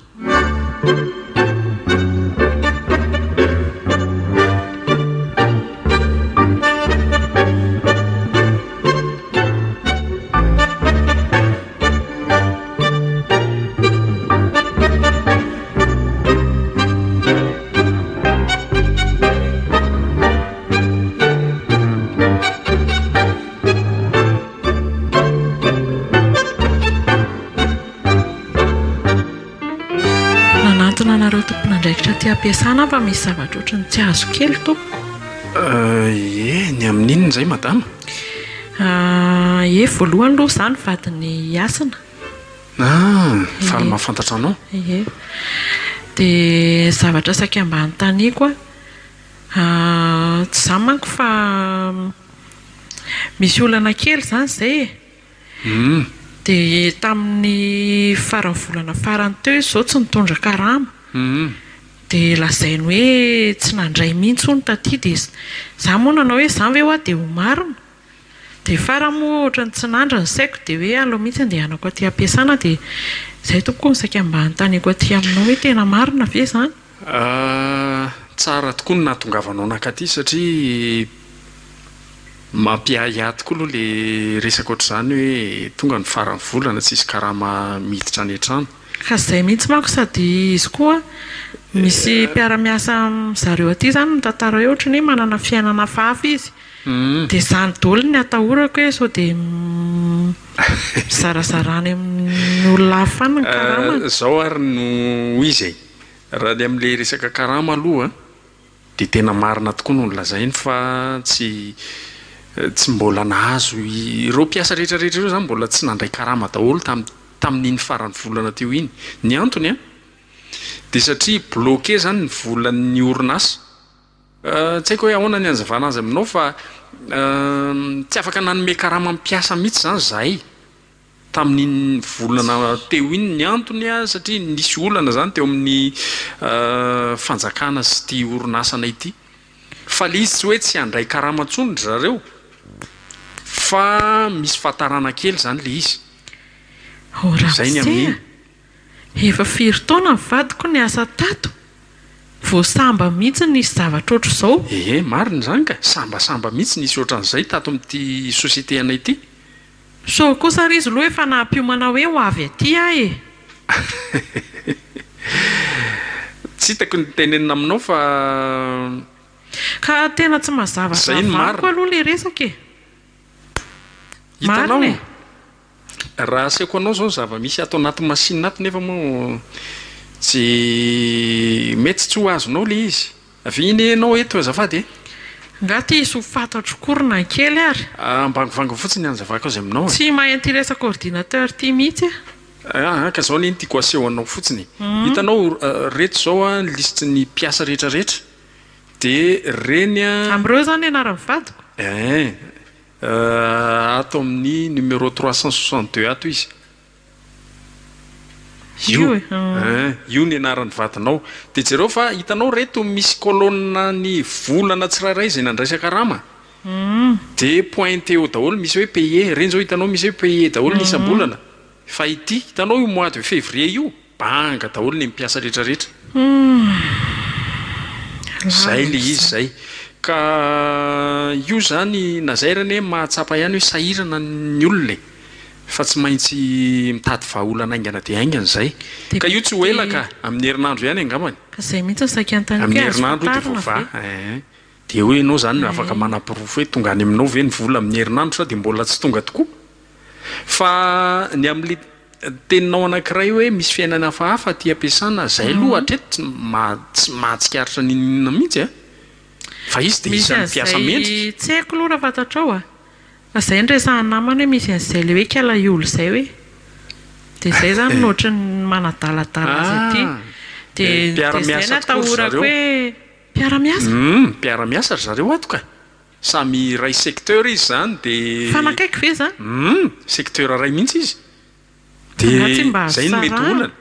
Nanantona anareo tompon'andraikitra aty am-piasana aho fa misy zavatra ohatran'ny tsy azo kely tompoko. Ie, ny amin'inona izay madama? Ie, voalohany aloha izaho no vadin'i Hasina. Ah, faly mahafantatra anao. Ie. Dia zavatra saika mba hanontaniako an, tsy izany manko fa misy olana kely izany izay e. Dia tamin'ny faran'ny volana farany teo izy izao tsy nitondra karama. Dia lazainy hoe tsy nandray mihitsy hono taty dia izaho moa nanao hoe izany ve hoa dia ho marina? Dia farany moa ohatran'ny tsy nandry ny saiko dia hoe aleo mihitsy andehanako aty am-piasana dia izay tompoko no saika mba anontaniako aty aminao hoe tena marina ve izany? Tsara tokoa ny nahatongavanao nankaty satria mampiahiahy tokoa aloha ilay resaka ohatr'izany hoe tonga ny faran'ny volana tsisy karama miditra any an-trano. Ka izay mihitsy manko sady izy koa misy mpiara-miasa amin'zareo aty izany mitantara hoe ohatran'ny hoe manana fiainana hafahafa izy. Dia izany daholo ny atahorako hoe sao dia mizarazara any amin'ny olona hafa any ny karamany. Izao ary no izy e, raha ny amin'ilay resaka karama aloha dia tena marina tokoa no nolazainy fa tsy tsy mbola nahazo ireo mpiasa rehetra rehetra ireo izany mbola tsy nandray karama daholo tamin'iny faran'ny volana teo iny. Ny antony an, dia satria bloqué izany ny volan'ny orinasa. Tsy haiko hoe ahoana ny hanazavana azy aminao fa tsy afaka nanome karama mpiasa mihitsy izany izahay tamin'iny volana teo iny. Ny antony satria nisy olana izany teo amin'ny fanjakana sy ity orinasanay ity. Fa ilay izy tsy hoe tsy handray karama intsony ry zareo fa misy fahatarana kely izany ilay izy. Oh Izay ny ramose amin'iny. a! Efa firy taona ny vadiko niasa tato vao samba mihitsy nisy zavatra ohatr'izao. Ee, marina izany ka! Sambasamba mihitsy nisy ohatran'izay tato amin'ity société anay ity. Sao kosa ary izy aloha efa nampiomana hoe ho avy aty aho e! Tsy hitako ny tenenina aminao fa. Ka tena tsy mazava Izay no amiko marina. aloha ilay resaka e! Hitanao? Marina e! Raha asehoko anao izao ny zava-misy ato anaty machine ato nefa moa tsy mety tsy ho azonao ilay izy. Avia anie ianao eto azafady e. Nga ty hisy ho fantatro kory na kely ary. Ambangovangony fotsiny ny hanazavako azy aminao e. Tsy mahay an'ity resaka ordinateur ty mihitsy aho. Aa ka zao anie no tiako aseho anao fotsiny e. Hitanao reto izao an ny lisitry ny mpiasa rehetra rehetra dia ireny an. Amin'ireo izany ny anaran'ny vadiko? Ein. Ato amin'ny numéro 362 ato izy. Io e. Io ny anaran'ny vadinao. Dia jereo fa hitanao reto misy colonne ny volana tsirairay izay nandraisan-karama. Dia pointé eo daholo misy hoe payé. Ireny izao hitanao misy hoe payé daholo ny isam-bolana. Fa ity, hitanao io mois de février io? Banga daholo ny mpiasa rehetra rehetra. Zay le izy zay. Ka io zany na zay ary anie mahatsapa ihany hoe sahirana ny olona e. Fa tsy maintsy mitady vahaolana haingana dia haingana izay. Ka io tsy ho ela ka, amin'ny herinandro ihany angambany. Ka zay mihitsy no saika anontaniako Amin'ny hoe azo herinandro io dia fantarina voavaha ve? eh. Dia hoe ianao zany afaka manaporofo hoe tonga any aminao ve ny vola amin'ny herinandro sa dia mbola tsy tonga tokoa? Fa ny amin'ilay teninao anankiray hoe misy fiainana hafahafa aty am-piasana, zay aloha hatreto tsy maha tsy mahatsikaritra n'inon'inona mihitsy a! Fa izy dia Misy isan'ny mpiasa an'izay mendrika. tsy haiko aloha raha fantatrao a! Fa izay no resahan'ny namana hoe misy an'izay ilay hoe kalaioly izay hoe. Dia izay izany no ohatran'ny manadaladala azy aty. Ah! Dia dia izay Mpiara-miasa no tokoa ry atahorako zareo. hoe mpiara-miasa? Hum, mpiara-miasa ry zareo ato ka! Samy iray secteur izy izany dia. Mifanakaiky ve izany? Humm, secteur iray mihitsy izy. Angaha Dia tsy mba azo izay no mety ho sarahana? olana.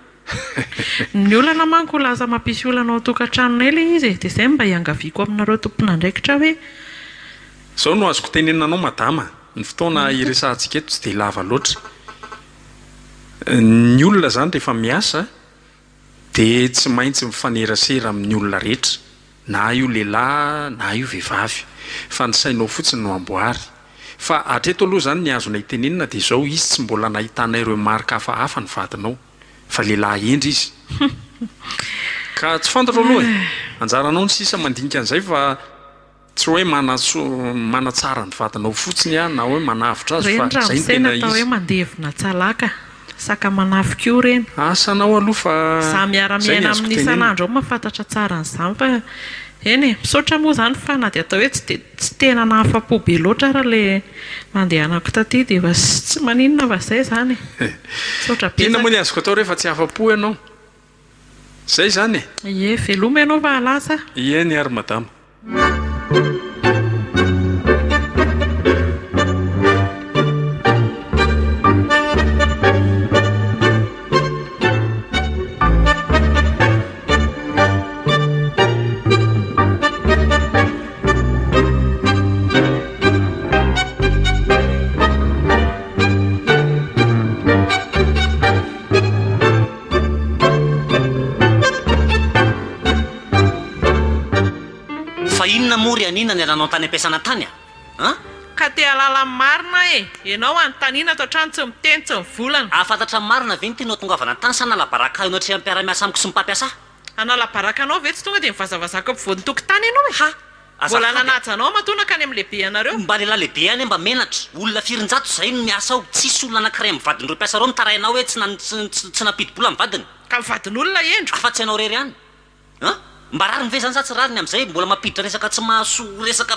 Ny olana manko lasa mampisy olana ao an-tokantranonay ilay izy e, dia izay no mba iangaviako aminareo tompon'andraikitra hoe. Izao no azoko tenenina anao madama, ny fotoana iresahantsika eto tsy dia lava loatra. Ny olona izany rehefa miasa dia tsy maintsy mifanerasera amin'ny olona rehetra, na io lehilahy na io vehivavy, fa ny sainao fotsiny no amboary. Fa hatreto aloha izany ny azonay tenenina dia izao, izy tsy mbola nahitanay remarque hafahafa ny vadinao, fa lehilahy hendry izy. Ka tsy fantatro aloha e! Anjaranao ny sisa mandinika an'izay fa. Tsy hoe manatsara ny vadinao fotsiny aho na hoe manavotra azy Ireny fa zay no ramose tena natao izy. hoe mandevina tsalaka, saka manafika io ireny. Asa anao aloha fa Za zay ny miara-miaina azoko aminy tenenina. isan'andro ao mahafantatra tsara an'izany fa eny e, misaotra moa izany fa na dia atao hoe tsy dia tsy tena nahafa-po be loatra ary ilay nandehanako taty dia efa tsy maninona fa izay izany e. Misaotra Inona moa betsaka. ny azoko atao rehefa tsy afa-po ianao? Zay izany e! Ie, veloma ianao fa lasa. Eny ary madama. inona nialanao tany am-piasana tany a? An? Ka te hahalala ny marina aho e! Ianao anontaniana ato an-trano tsy miteny, tsy mivolana. Hahafantatra ny marina ve ny tianao tongavana tany sa hanala baraka ahy eo anatrehan'ny mpiara-miasa amiko sy ny mpampiasa ahy? Hanala baraka anao ve? Tsy tonga dia mivazavazaka ampovoan'ny tokotany ianao e! Ha! Mbola Azafady a! nanaja anao matoa nankany amin'ny lehibe anareo. Mba lehilahy lehibe ihany mba menatra. Olona firinjato izay no miasa ao. Tsisy olona anankiray amin'ny vadin'ireo mpiasa ireo mitaraina hoe tsy tsy nampidi-bola ny vadiny. Ka ny vadin'olona hendriko. Afa-tsy ianao irery ihany. An! Mba rariny ve izany sa tsy rariny amin'izay mbola mampiditra resaka tsy mahasoa resaka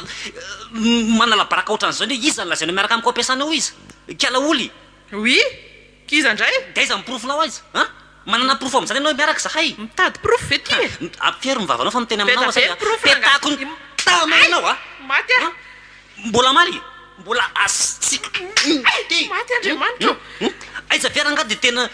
manala baraka ohatran'izany hoe iza no lazainao miaraka amiko am-piasana eo iza? Kiala oly! Oui! K'iza indray? Dia aiza ny porofonao aiza? An! Manana porofo amin'izany ianao hoe miaraka izahay? Mitady porofo ve ty e? Ampiero ny vavanao fa miteny Be aminao da aho be zay ny a! porofo rangahy! Petahako ny tanana ianao a! Maty aho! An! Mbola hamaly? Mbola asiako Ay! Maty Andriamanitra ô! Aiza ve rangahy dia tena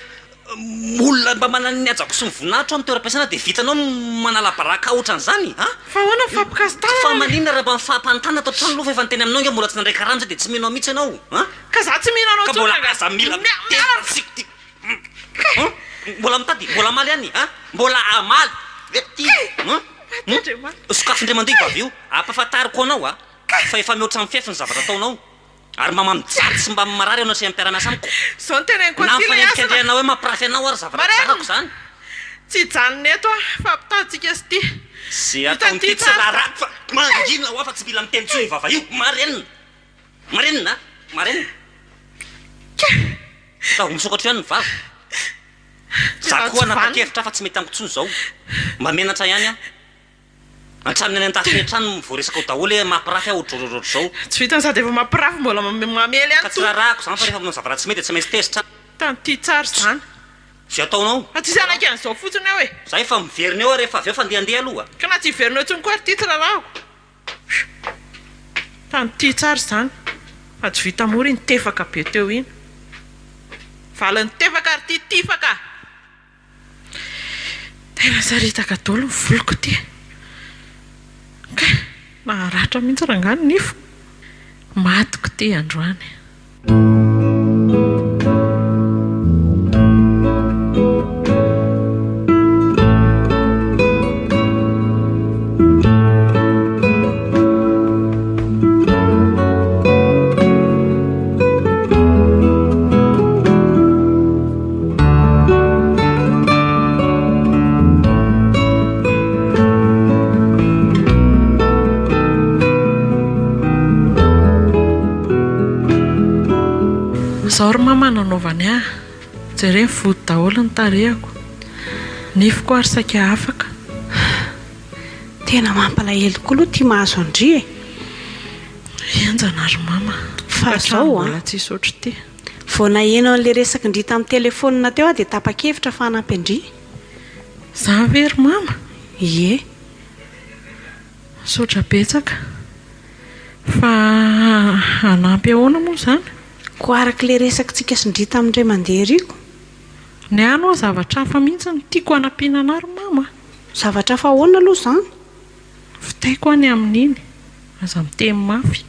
Olona mba manana ny hajako sy ny voninahitro amin'ny toeram-piasana dia vitanao ny manala baraka ohatran'izany an? Fa ahoana ny fampikasi-tanana Fa e? maninona raha mba mifampanontany ato an-trano aloha fa efa niteny aminao ange mbola tsy nandray karama izay dia tsy mino ahy mihitsy ianao an? Ka za tsy mino anao Ka intsony mbola rangahy. aza mila Mia- miteny miala. tsiko ty an? Mbola mitady? Mbola hamaly ihany an? Mbola hamaly ve ty an? Maty Andriamanitra. Sokafy indray mandeha io vava io, ampahafantariko anao an, fa efa mihoatra ny fefy ny zavatra ataonao. Ary mba mijaly sy mba marary ianao sy mpiara-miasa amiko. Izao no teneniko Na an'ity ilay hasina. mifanendrikendrehana hoe mampirafy anao ary zavatra Marina. tsarako izany. Tsy hijanona eto aho fa ampitahantsika sy ity. Ze Hitan'ity ataon'ity tsy tsara. raharaha fa mangina hoa fa tsy mila miteny intsony io vava io. Marenina. Marenina a. Marenina. Ataovy misokatra eo ihany ny vava. Za Tena koa tsy vanona. hanapa-kevitra fa tsy mety amiko intsony izao. Mba menatra ihany aho. Hatramin'ny any an-dafy hatrany no voaresaka ao daholo hoe mampirafy aho ohatrohatr'izao. Tsy vitany sady efa mampirafy mbola mamely ihany Ka tsy toa. raharahako izany fa rehefa manao zavatra tsy mety dia tsy maintsy tezitra. Tany tsara izany. Izay ataonao. Fa tsisy hanaiky an'izao fotsiny eo e. Za efa miverina eo aho rehefa avy eo fa ndeha handeha aloha. Ka na tsy hiverina eo intsony koa ary ity tsy raharahako. Tany tia tsara izany. Fa tsy vita mora iny tefaka be teo iny. Valin'ny tefaka ary ity tifaka. Tena saritaka daholo ny voloko ity. Kay, naharatra mihitsy rangahy ny nifiko. Matiko ity androany. Zao ry mama nanaovany ahy, jereo vody daholo ny tarehiko, nifiko ary saika afaka. Tena mampalahelo tokoa aloha ity mahazo an-dry e! Henjana ry mama, Fa zao an! Mbola tsisy ohatr'ity. Vao naheno an'ilay resak'ndry tamin'ny telefaonina teo aho dia tapa-kevitra fa hanampy an-dry. Zany ve ry mama? Ie. Misaotra betsaka. Fa hanampy ahoana moa izany? Koa araka ilay resak'tsika sy ndry tamin'ny indray mandeha ery ko. Ny ahy aloha zavatra hafa mihitsy no tiako hanampiana anà ry mama a! Zavatra hafa ahoana aloha izany? Vitaiko any amin'iny. Aza miteny mafy.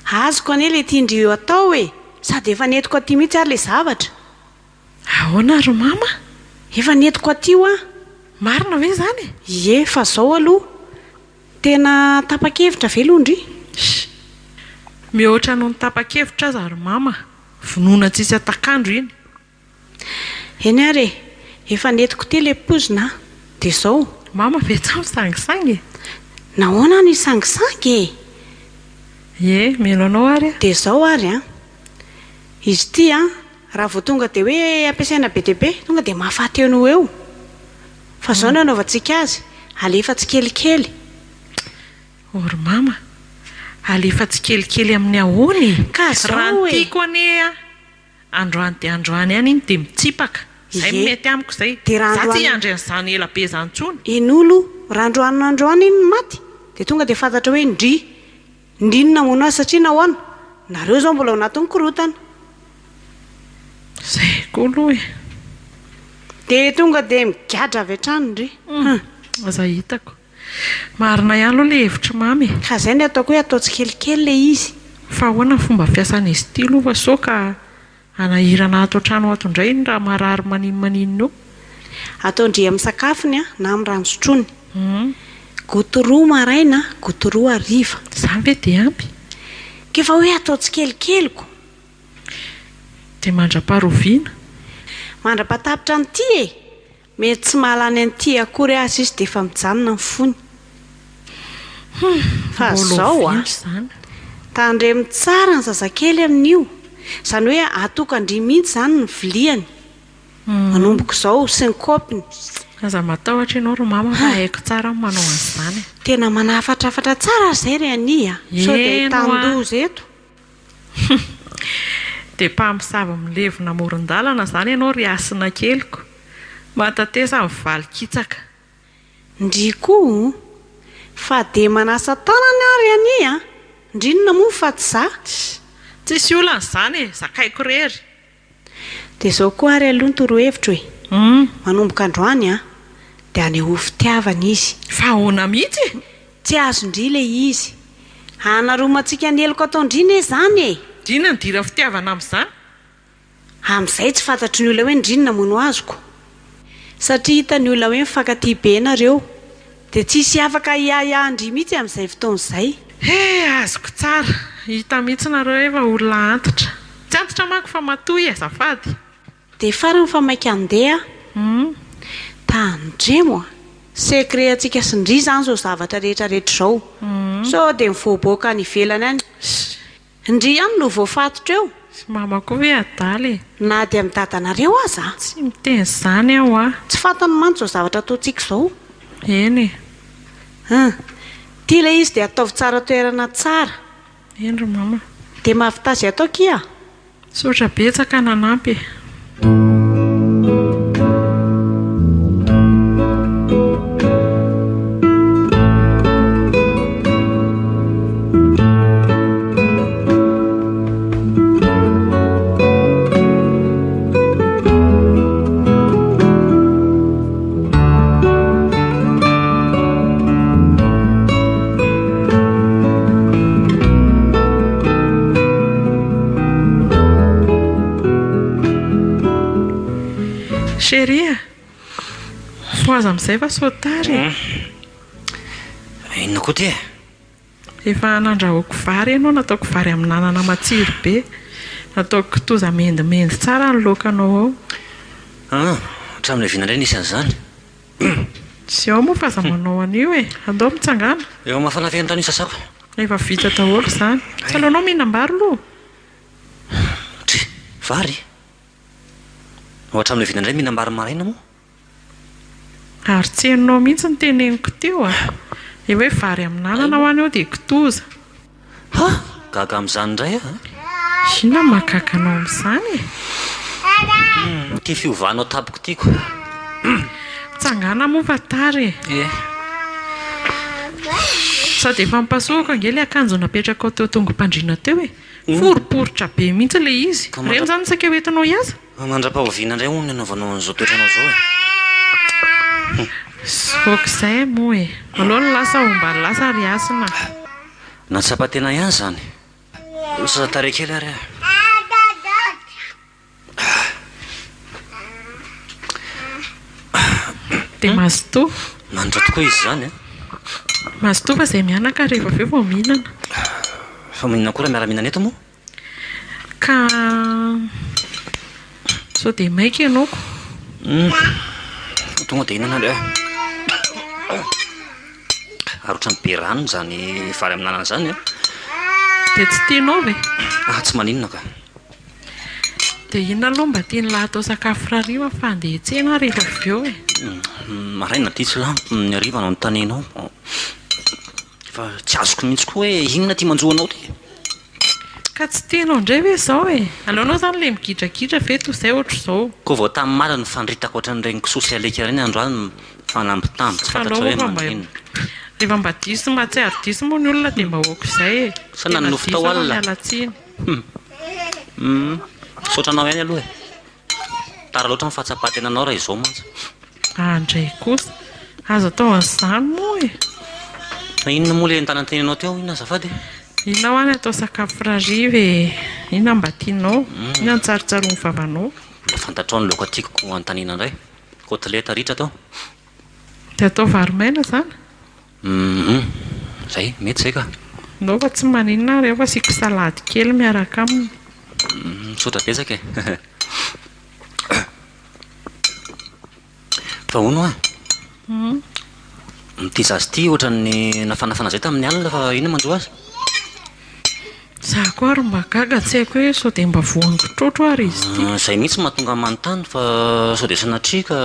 Azoko anie ilay tian-dry io atao e! Sady efa nentiko aty mihitsy ary ilay zavatra. Ahoana ry mama? Efa nentiko aty hoa. Marina ve izany e? Ie, fa zao aloha. Tena tapa-kevitra ve aloha ndry? Sh! Mihoatra noho ny tapa-kevitra aza ry mama. Vonoina tsisy atak'andro iny. Eny ary e! Efa nentiko ity ilay poizina a! Dia izao. Mama ve tsy misangisangy e? Nahoana aho no hisangisangy e? Ie, mino anao ary aho. Dia izao ary an! Izy ity an, raha vao tonga dia hoe ampiasaina be dia be, tonga dia mahafaty eo no ho eo. Fa izao no anaovantsika azy, alefa tsikelikely. O ry mama, alefa tsikelikely amin'ny ahoana e? Ka izao e! Raha ny tiako anie an, Androany dia androany ihany iny dia mitsipaka. Izay no Ie. mety amiko izay. Dia raha Za tsy androany. hiandry an'izany ela be izany intsony. Inolo, raha androany androany iny ny maty dia tonga dia fantatra hoe ndry. Ndry no namono azy satria nahoana? Nareo izao mbola ao anatin'ny korontana. Izay koa aloha e. Dia tonga dia migadra avy hatrany ndry. Hum. Aza hitako. Marina ihany aloha ilay hevitr'i Mamy e. Ka izay no ataoko hoe atao tsikelikely ilay izy. Fa ahoana ny fomba fiasan'izy ity aloha fa sao ka hanahirana ato an-trano ato indray iny raha marary maninonmaninona eo. Ataon-dry amin'ny sakafony na amin'ny rano sotroiny. Goutte roa maraina, goutte roa hariva. Izany ve dia ampy? K'efa hoe atao tsikelikely ko. Dia mandra-paharoviana? Mandra-pahatapitra an'ity e! Mety tsy mahalany an'ity akory aza izy dia efa mijanona ny fony. Hum, Fa mbola zao a! oviana izany? Tandremo tsara ny zazakely amin'io. Izany hoe atokan-dry mihitsy izany ny viliany. Manomboka izao sy ny kaopiny. Aza matahotra ianao ry mama fa haiko tsara ny manao an'izany e. Tena manafatrafatra tsara ary izay ry Annie a! Sao dia Eny hoa. ahitan-doza eto. Dia mpamosavy milevina amoron-dalana izany ianao ry Hasina keliko. Mahatatesa ny valin-kitsaka. Ndry koa o! Fa dia manasa tanana ary Annie a! Ndry inona moa fa tsy za? Tsisy olana izany e! Zakaiko irery. Dia izao koa ary aloha ny torohevitro e! Manomboka androany an! Dia anehoy fitiavana izy. Fa ahoana mihitsy e? Tsy azon-dry ilay izy. Hanaromantsika ny heloka ataon-dry ne izany e! Inona no idiran'ny fitiavana amin'izany? Amin'izay tsy fantatry ny olona hoe ndry no namono azoko. Satria hitan'ny olona hoe mifankatia be nareo. Dia tsisy afaka hiahiahy an-dry mihitsy amin'izay fotoana izay. He, azoko tsara. Hita mihitsy nareo hoe efa olona antitra. Tsy antitra manko fa matoa e, azafady. Dia farany fa maika handeha aho. Tandremo a! Secret antsika sy ndry izany izao zavatra rehetra rehetra izao. Sao dia mivoaboaka any ivelany any. Ndry ihany no voafatotra eo. Sy mama koa ve adala e? Na dia amin'ny dadanareo aza. Tsy miteny izany aho a! Tsy fantany mantsy izao zavatra ataontsika izao. Eny e. Hum. Ity ilay izy dia ataovy tsara toerana tsara. Eny ry mama. Dia mahavità izay atao akia a! Misaotra betsaka nanampy e. Chérie a! Fohaza amin'izay fa sao tara e! Inona koa ity e? Efa nandrahoako vary ianao, nataoko vary amin'anana matsiro be. Nataoko kitoza mendimendy tsara ny laokanao ao. Ah, hatramin'ny oviana indray nisy an'izany? Tsy ao moa fa aza manao an'io e! Andao mitsangàna. Efa mafana feno rano io sasako. Efa vita daholo izany. Tsy aleonao mihinam-bary aloha? Dry, vary? Ho hatramin'ny oviana indray mihinam-bary maraina moa? Ary tsy henonao mihitsy ny teneniko teo a! Ilay hoe vary amin'anana ho anao dia kitoza. Ha! Gaga amin'izany indray aho a! Inona no mahagaga anao amin'izany e? Ity fiovanao tampoka ity ko. Mitsangàna moa fa tara e! Ie. Sady efa nipasohako ange ilay akanjo napetrakao teo tongo-pandriana teo e! Foriporitra be mihitsy ilay izy. Ireny izany no saika hoentinao hiasa? Fa mandra-pahoviana indray hono ny anaovanao an'izao toetranao izao e? Ok izay moa e! Aleo ny lasa homba ny lasa ry Hasina a! Nahatsapa tena ihany izany. Sasa tarehy kely ary aho. Dia mazotoa. Manitra tokoa izy izany a! Mazotoa fa izay mianaka rehefa avy eo vao mihinana. Fa maninona koa raha miara-mihinana eto moa? Ka sao dia maika ianao ko. Hum, tonga dia hihinana ary aho. Ary ohatran'ny be rano izany vary amin'anana izany an. Dia tsy tianao ve? Ah, tsy maninona ka. Dia inona aloha mba tian'lah atao sakafo rahariva fa handeha hiantsena aho rehefa avy eo e. Maraina dia tsy lany ny hariva no anontanianao. Fa tsy azoko mihitsy koa hoe inona ity manjo anao ity. Ka tsy tianao indray ve izao e? Aleonao izany ilay migidragidra ve toy izay ohatr'izao? Koa vao tamin'ny mara no fandritako ohatran'ireny kisoa sy alika ireny androany mifanambitamby tsy fantatro hoe maninona. Rehefa mba diso mahatsiaro diso moa ny olona dia mba ohatr'izay e! Sa nanonofy tao alina? Miala tsiny. Hum. Misaotra anao ihany aloha e. Tara loatra ny fahatsapan-tenanao raha izao mantsy. Andray kosa. Aza atao an'izany moa e. Fa inona moa ilay nitanantenanao teo inona azafady e? Inona hoa ny atao sakafo rahariva e? Inona mba tianao? Inona no tsarotsaroan'ny vavanao? Mbola fantatrao ny laoka tiako hanontaniana indray. Côtelette ritra atao. Dia atao vary maina izany? Hum zay, mety zay ka. Ndao fa tsy maninona ary aho fa asiako salady kely miaraka aminy. Misaotra betsaka e. Fa hono hoa, ity zaza ity ohatran'ny nafanafana zay tamin'ny alina fa inona manjo azy? Za koa ary mba gaga tsy haiko hoe sao dia mba voan'ny kitrotro ary izy ity. Izay mihitsy mahatonga ahy manontany fa sao dia sanatria ka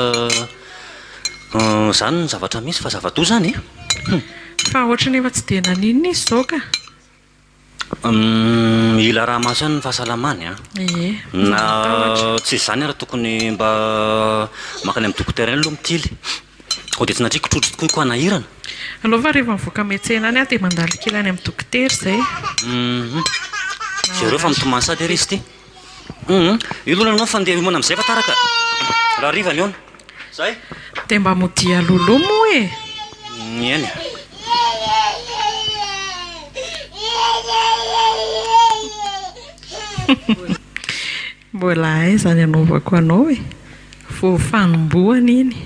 izany ny zavatra misy fa zava-doza izany e! Hum. Fa ohatran'ny efa tsy dia naninona izy izao ka. Mila araha-maso ihany ny fahasalamany an! Ie, Na tsy izany ary tokony mba mankany amin'ny dokotera ihany aloha mitily. Sao dia sanatria kitrotro tokoa ko hanahirana. Aleo fa rehefa mivoaka miantsena any aho dia mandalo kely any amin'ny dokotera izay. Hum. Jereo fa mitomany sady ary izy ity. Hum. Io aloha nanao fa ndeha hiomana amin'izay fa tara ka. Rahariva ny aona. Zay. Dia mba modia alohaloha moa e. Eny. Mbola aiza ny anaovako anao e? Vao fanombohana iny.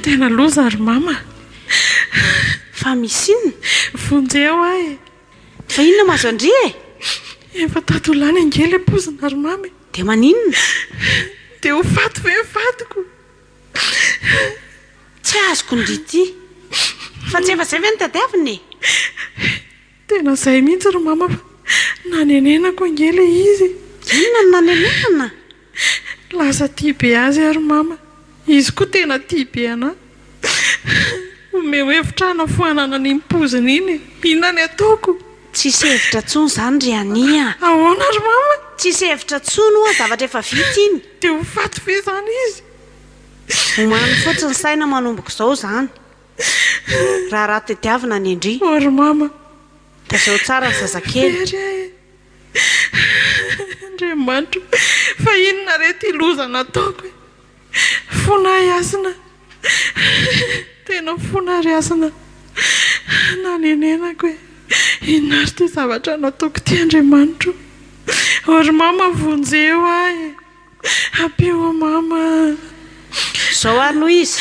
Tena loza ry mama. Fa misy inona? Vonjeo aho e! Fa inona mahazo an-dry e? Efa tato ho lany ange ilay pozina ry mama e! Dia maninona? Dia ho faty ve ny vadiko? Tsy azoko ndry ity. Fa tsy efa izay ve no tadiavina e? Tena izay mihitsy ry mama fa nanenenako ange ilay izy e! Inona no nanenenana? Lasa tia be azy aho ry mama. Izy koa tena tia be anà. Omeo hevitra hanafoanana an'iny pozina iny e! Inona ny ataoko? Tsisy hevitra intsony izany ry Annie a! Ahoana ry mama? Tsisy hevitra intsony ho'a, zavatra efa vita iny. Dia ho faty ve izany izy? Omano fotsiny saina manomboka izao izany. Raharaha tediavina ny an-dry. Oh ry mama. Tazao tsara ny zazakely. Very aho e. Andriamanitro, fa inona re ity loza nataoko e? Fona ahy Hasina. Tena fona ry Hasina. Nanenenako e. Inona ary ity zavatra nataoko ity Andriamanitro? Oh ry mama vonjeo aho e. Ampio aho mama a. Zao ary no izy.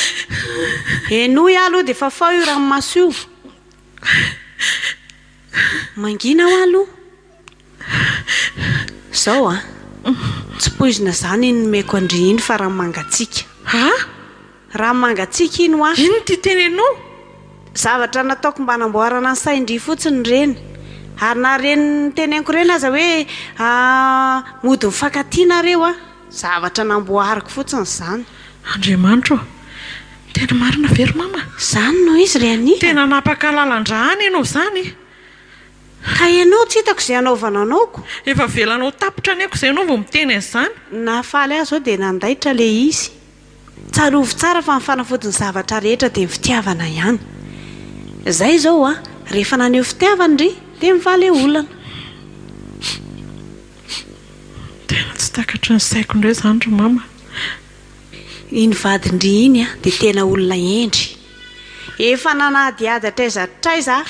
Henoy aho aloha dia fafao io ranomaso io. Mangina aho aloha. Zao an. Tsy poizina zany iny nomeko an-dry iny fa rano mangatsiaka. Ha? Rano mangatsiaka iny hoa. Inona ity teneninao? Zavatra nataoko mba hanamboarana ny sain-dry fotsiny ireny. Ary na ireny teneniko ireny aza hoe mody mifankatia nareo a! Zavatra namboariko fotsiny izany. Andriamanitro ô! Tena marina ve ry mama? Izany no izy ry Annie a! Tena hanapaka lalan-drà any ianao izany e! Ka ianao tsy hitako izay hanaovana anao ko! Efa avelanao tapitra anie ko izay ianao vao miteny an'izany. Nahafaly ahy izao dia nandaitra ilay izy. Tsarovy tsara fa ny fanafodin'ny zavatra rehetra dia ny fitiavana ihany. Zay izao an, rehefa naneho fitiavana ry dia mivaha le olana. Tena tsy takatry ny saiko indray izany ry mama. Iny vadin-dry iny an dia tena olona hendry. Efa nanadihady hatraiza hatraiza aho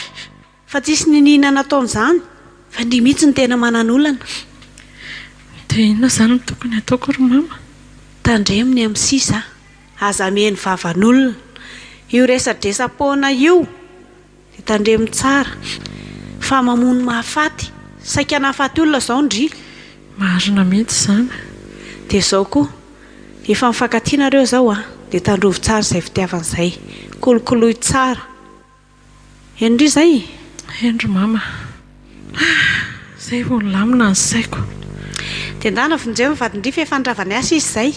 Fa tsisy niniana nataony izany fa ndry mihitsy no tena manan'olana. Dia inona izany no tokony hataoko ry mama? Tandremo ny amin'ny sisa a! Aza mihaino vavan'olona. Io resadresa-poana io dia tandremo tsara fa mamono mahafaty. Saika nahafaty olona izao ndry. Marina mihitsy izany. Dia izao koa, efa mifankatia nareo izao a! Dia tandrovy tsara izay fitiavana izay. Kolokoloy tsara. Eny ry izay e! Eny ry mama ah! Izay vao nilamina ny saiko. Dia ndana vonjeo ny vadin-dry fa efa nirava niasa izy izay.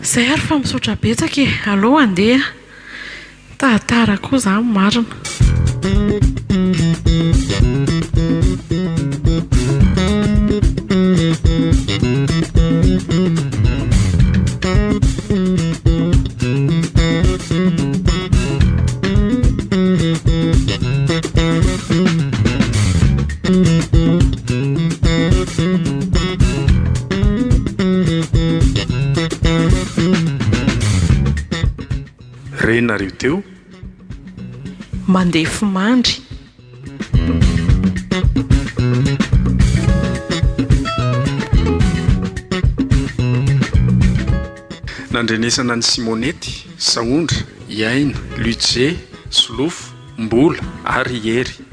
Izay ary fa misaotra betsaka e! Aleo handeha. Taratara koa izany marina. Renareo teo. Mandefimandry. Nandrenesana an'i Simonety, Sahondra, i Aina, Ludger, Solofo, Mbola ary i Hery.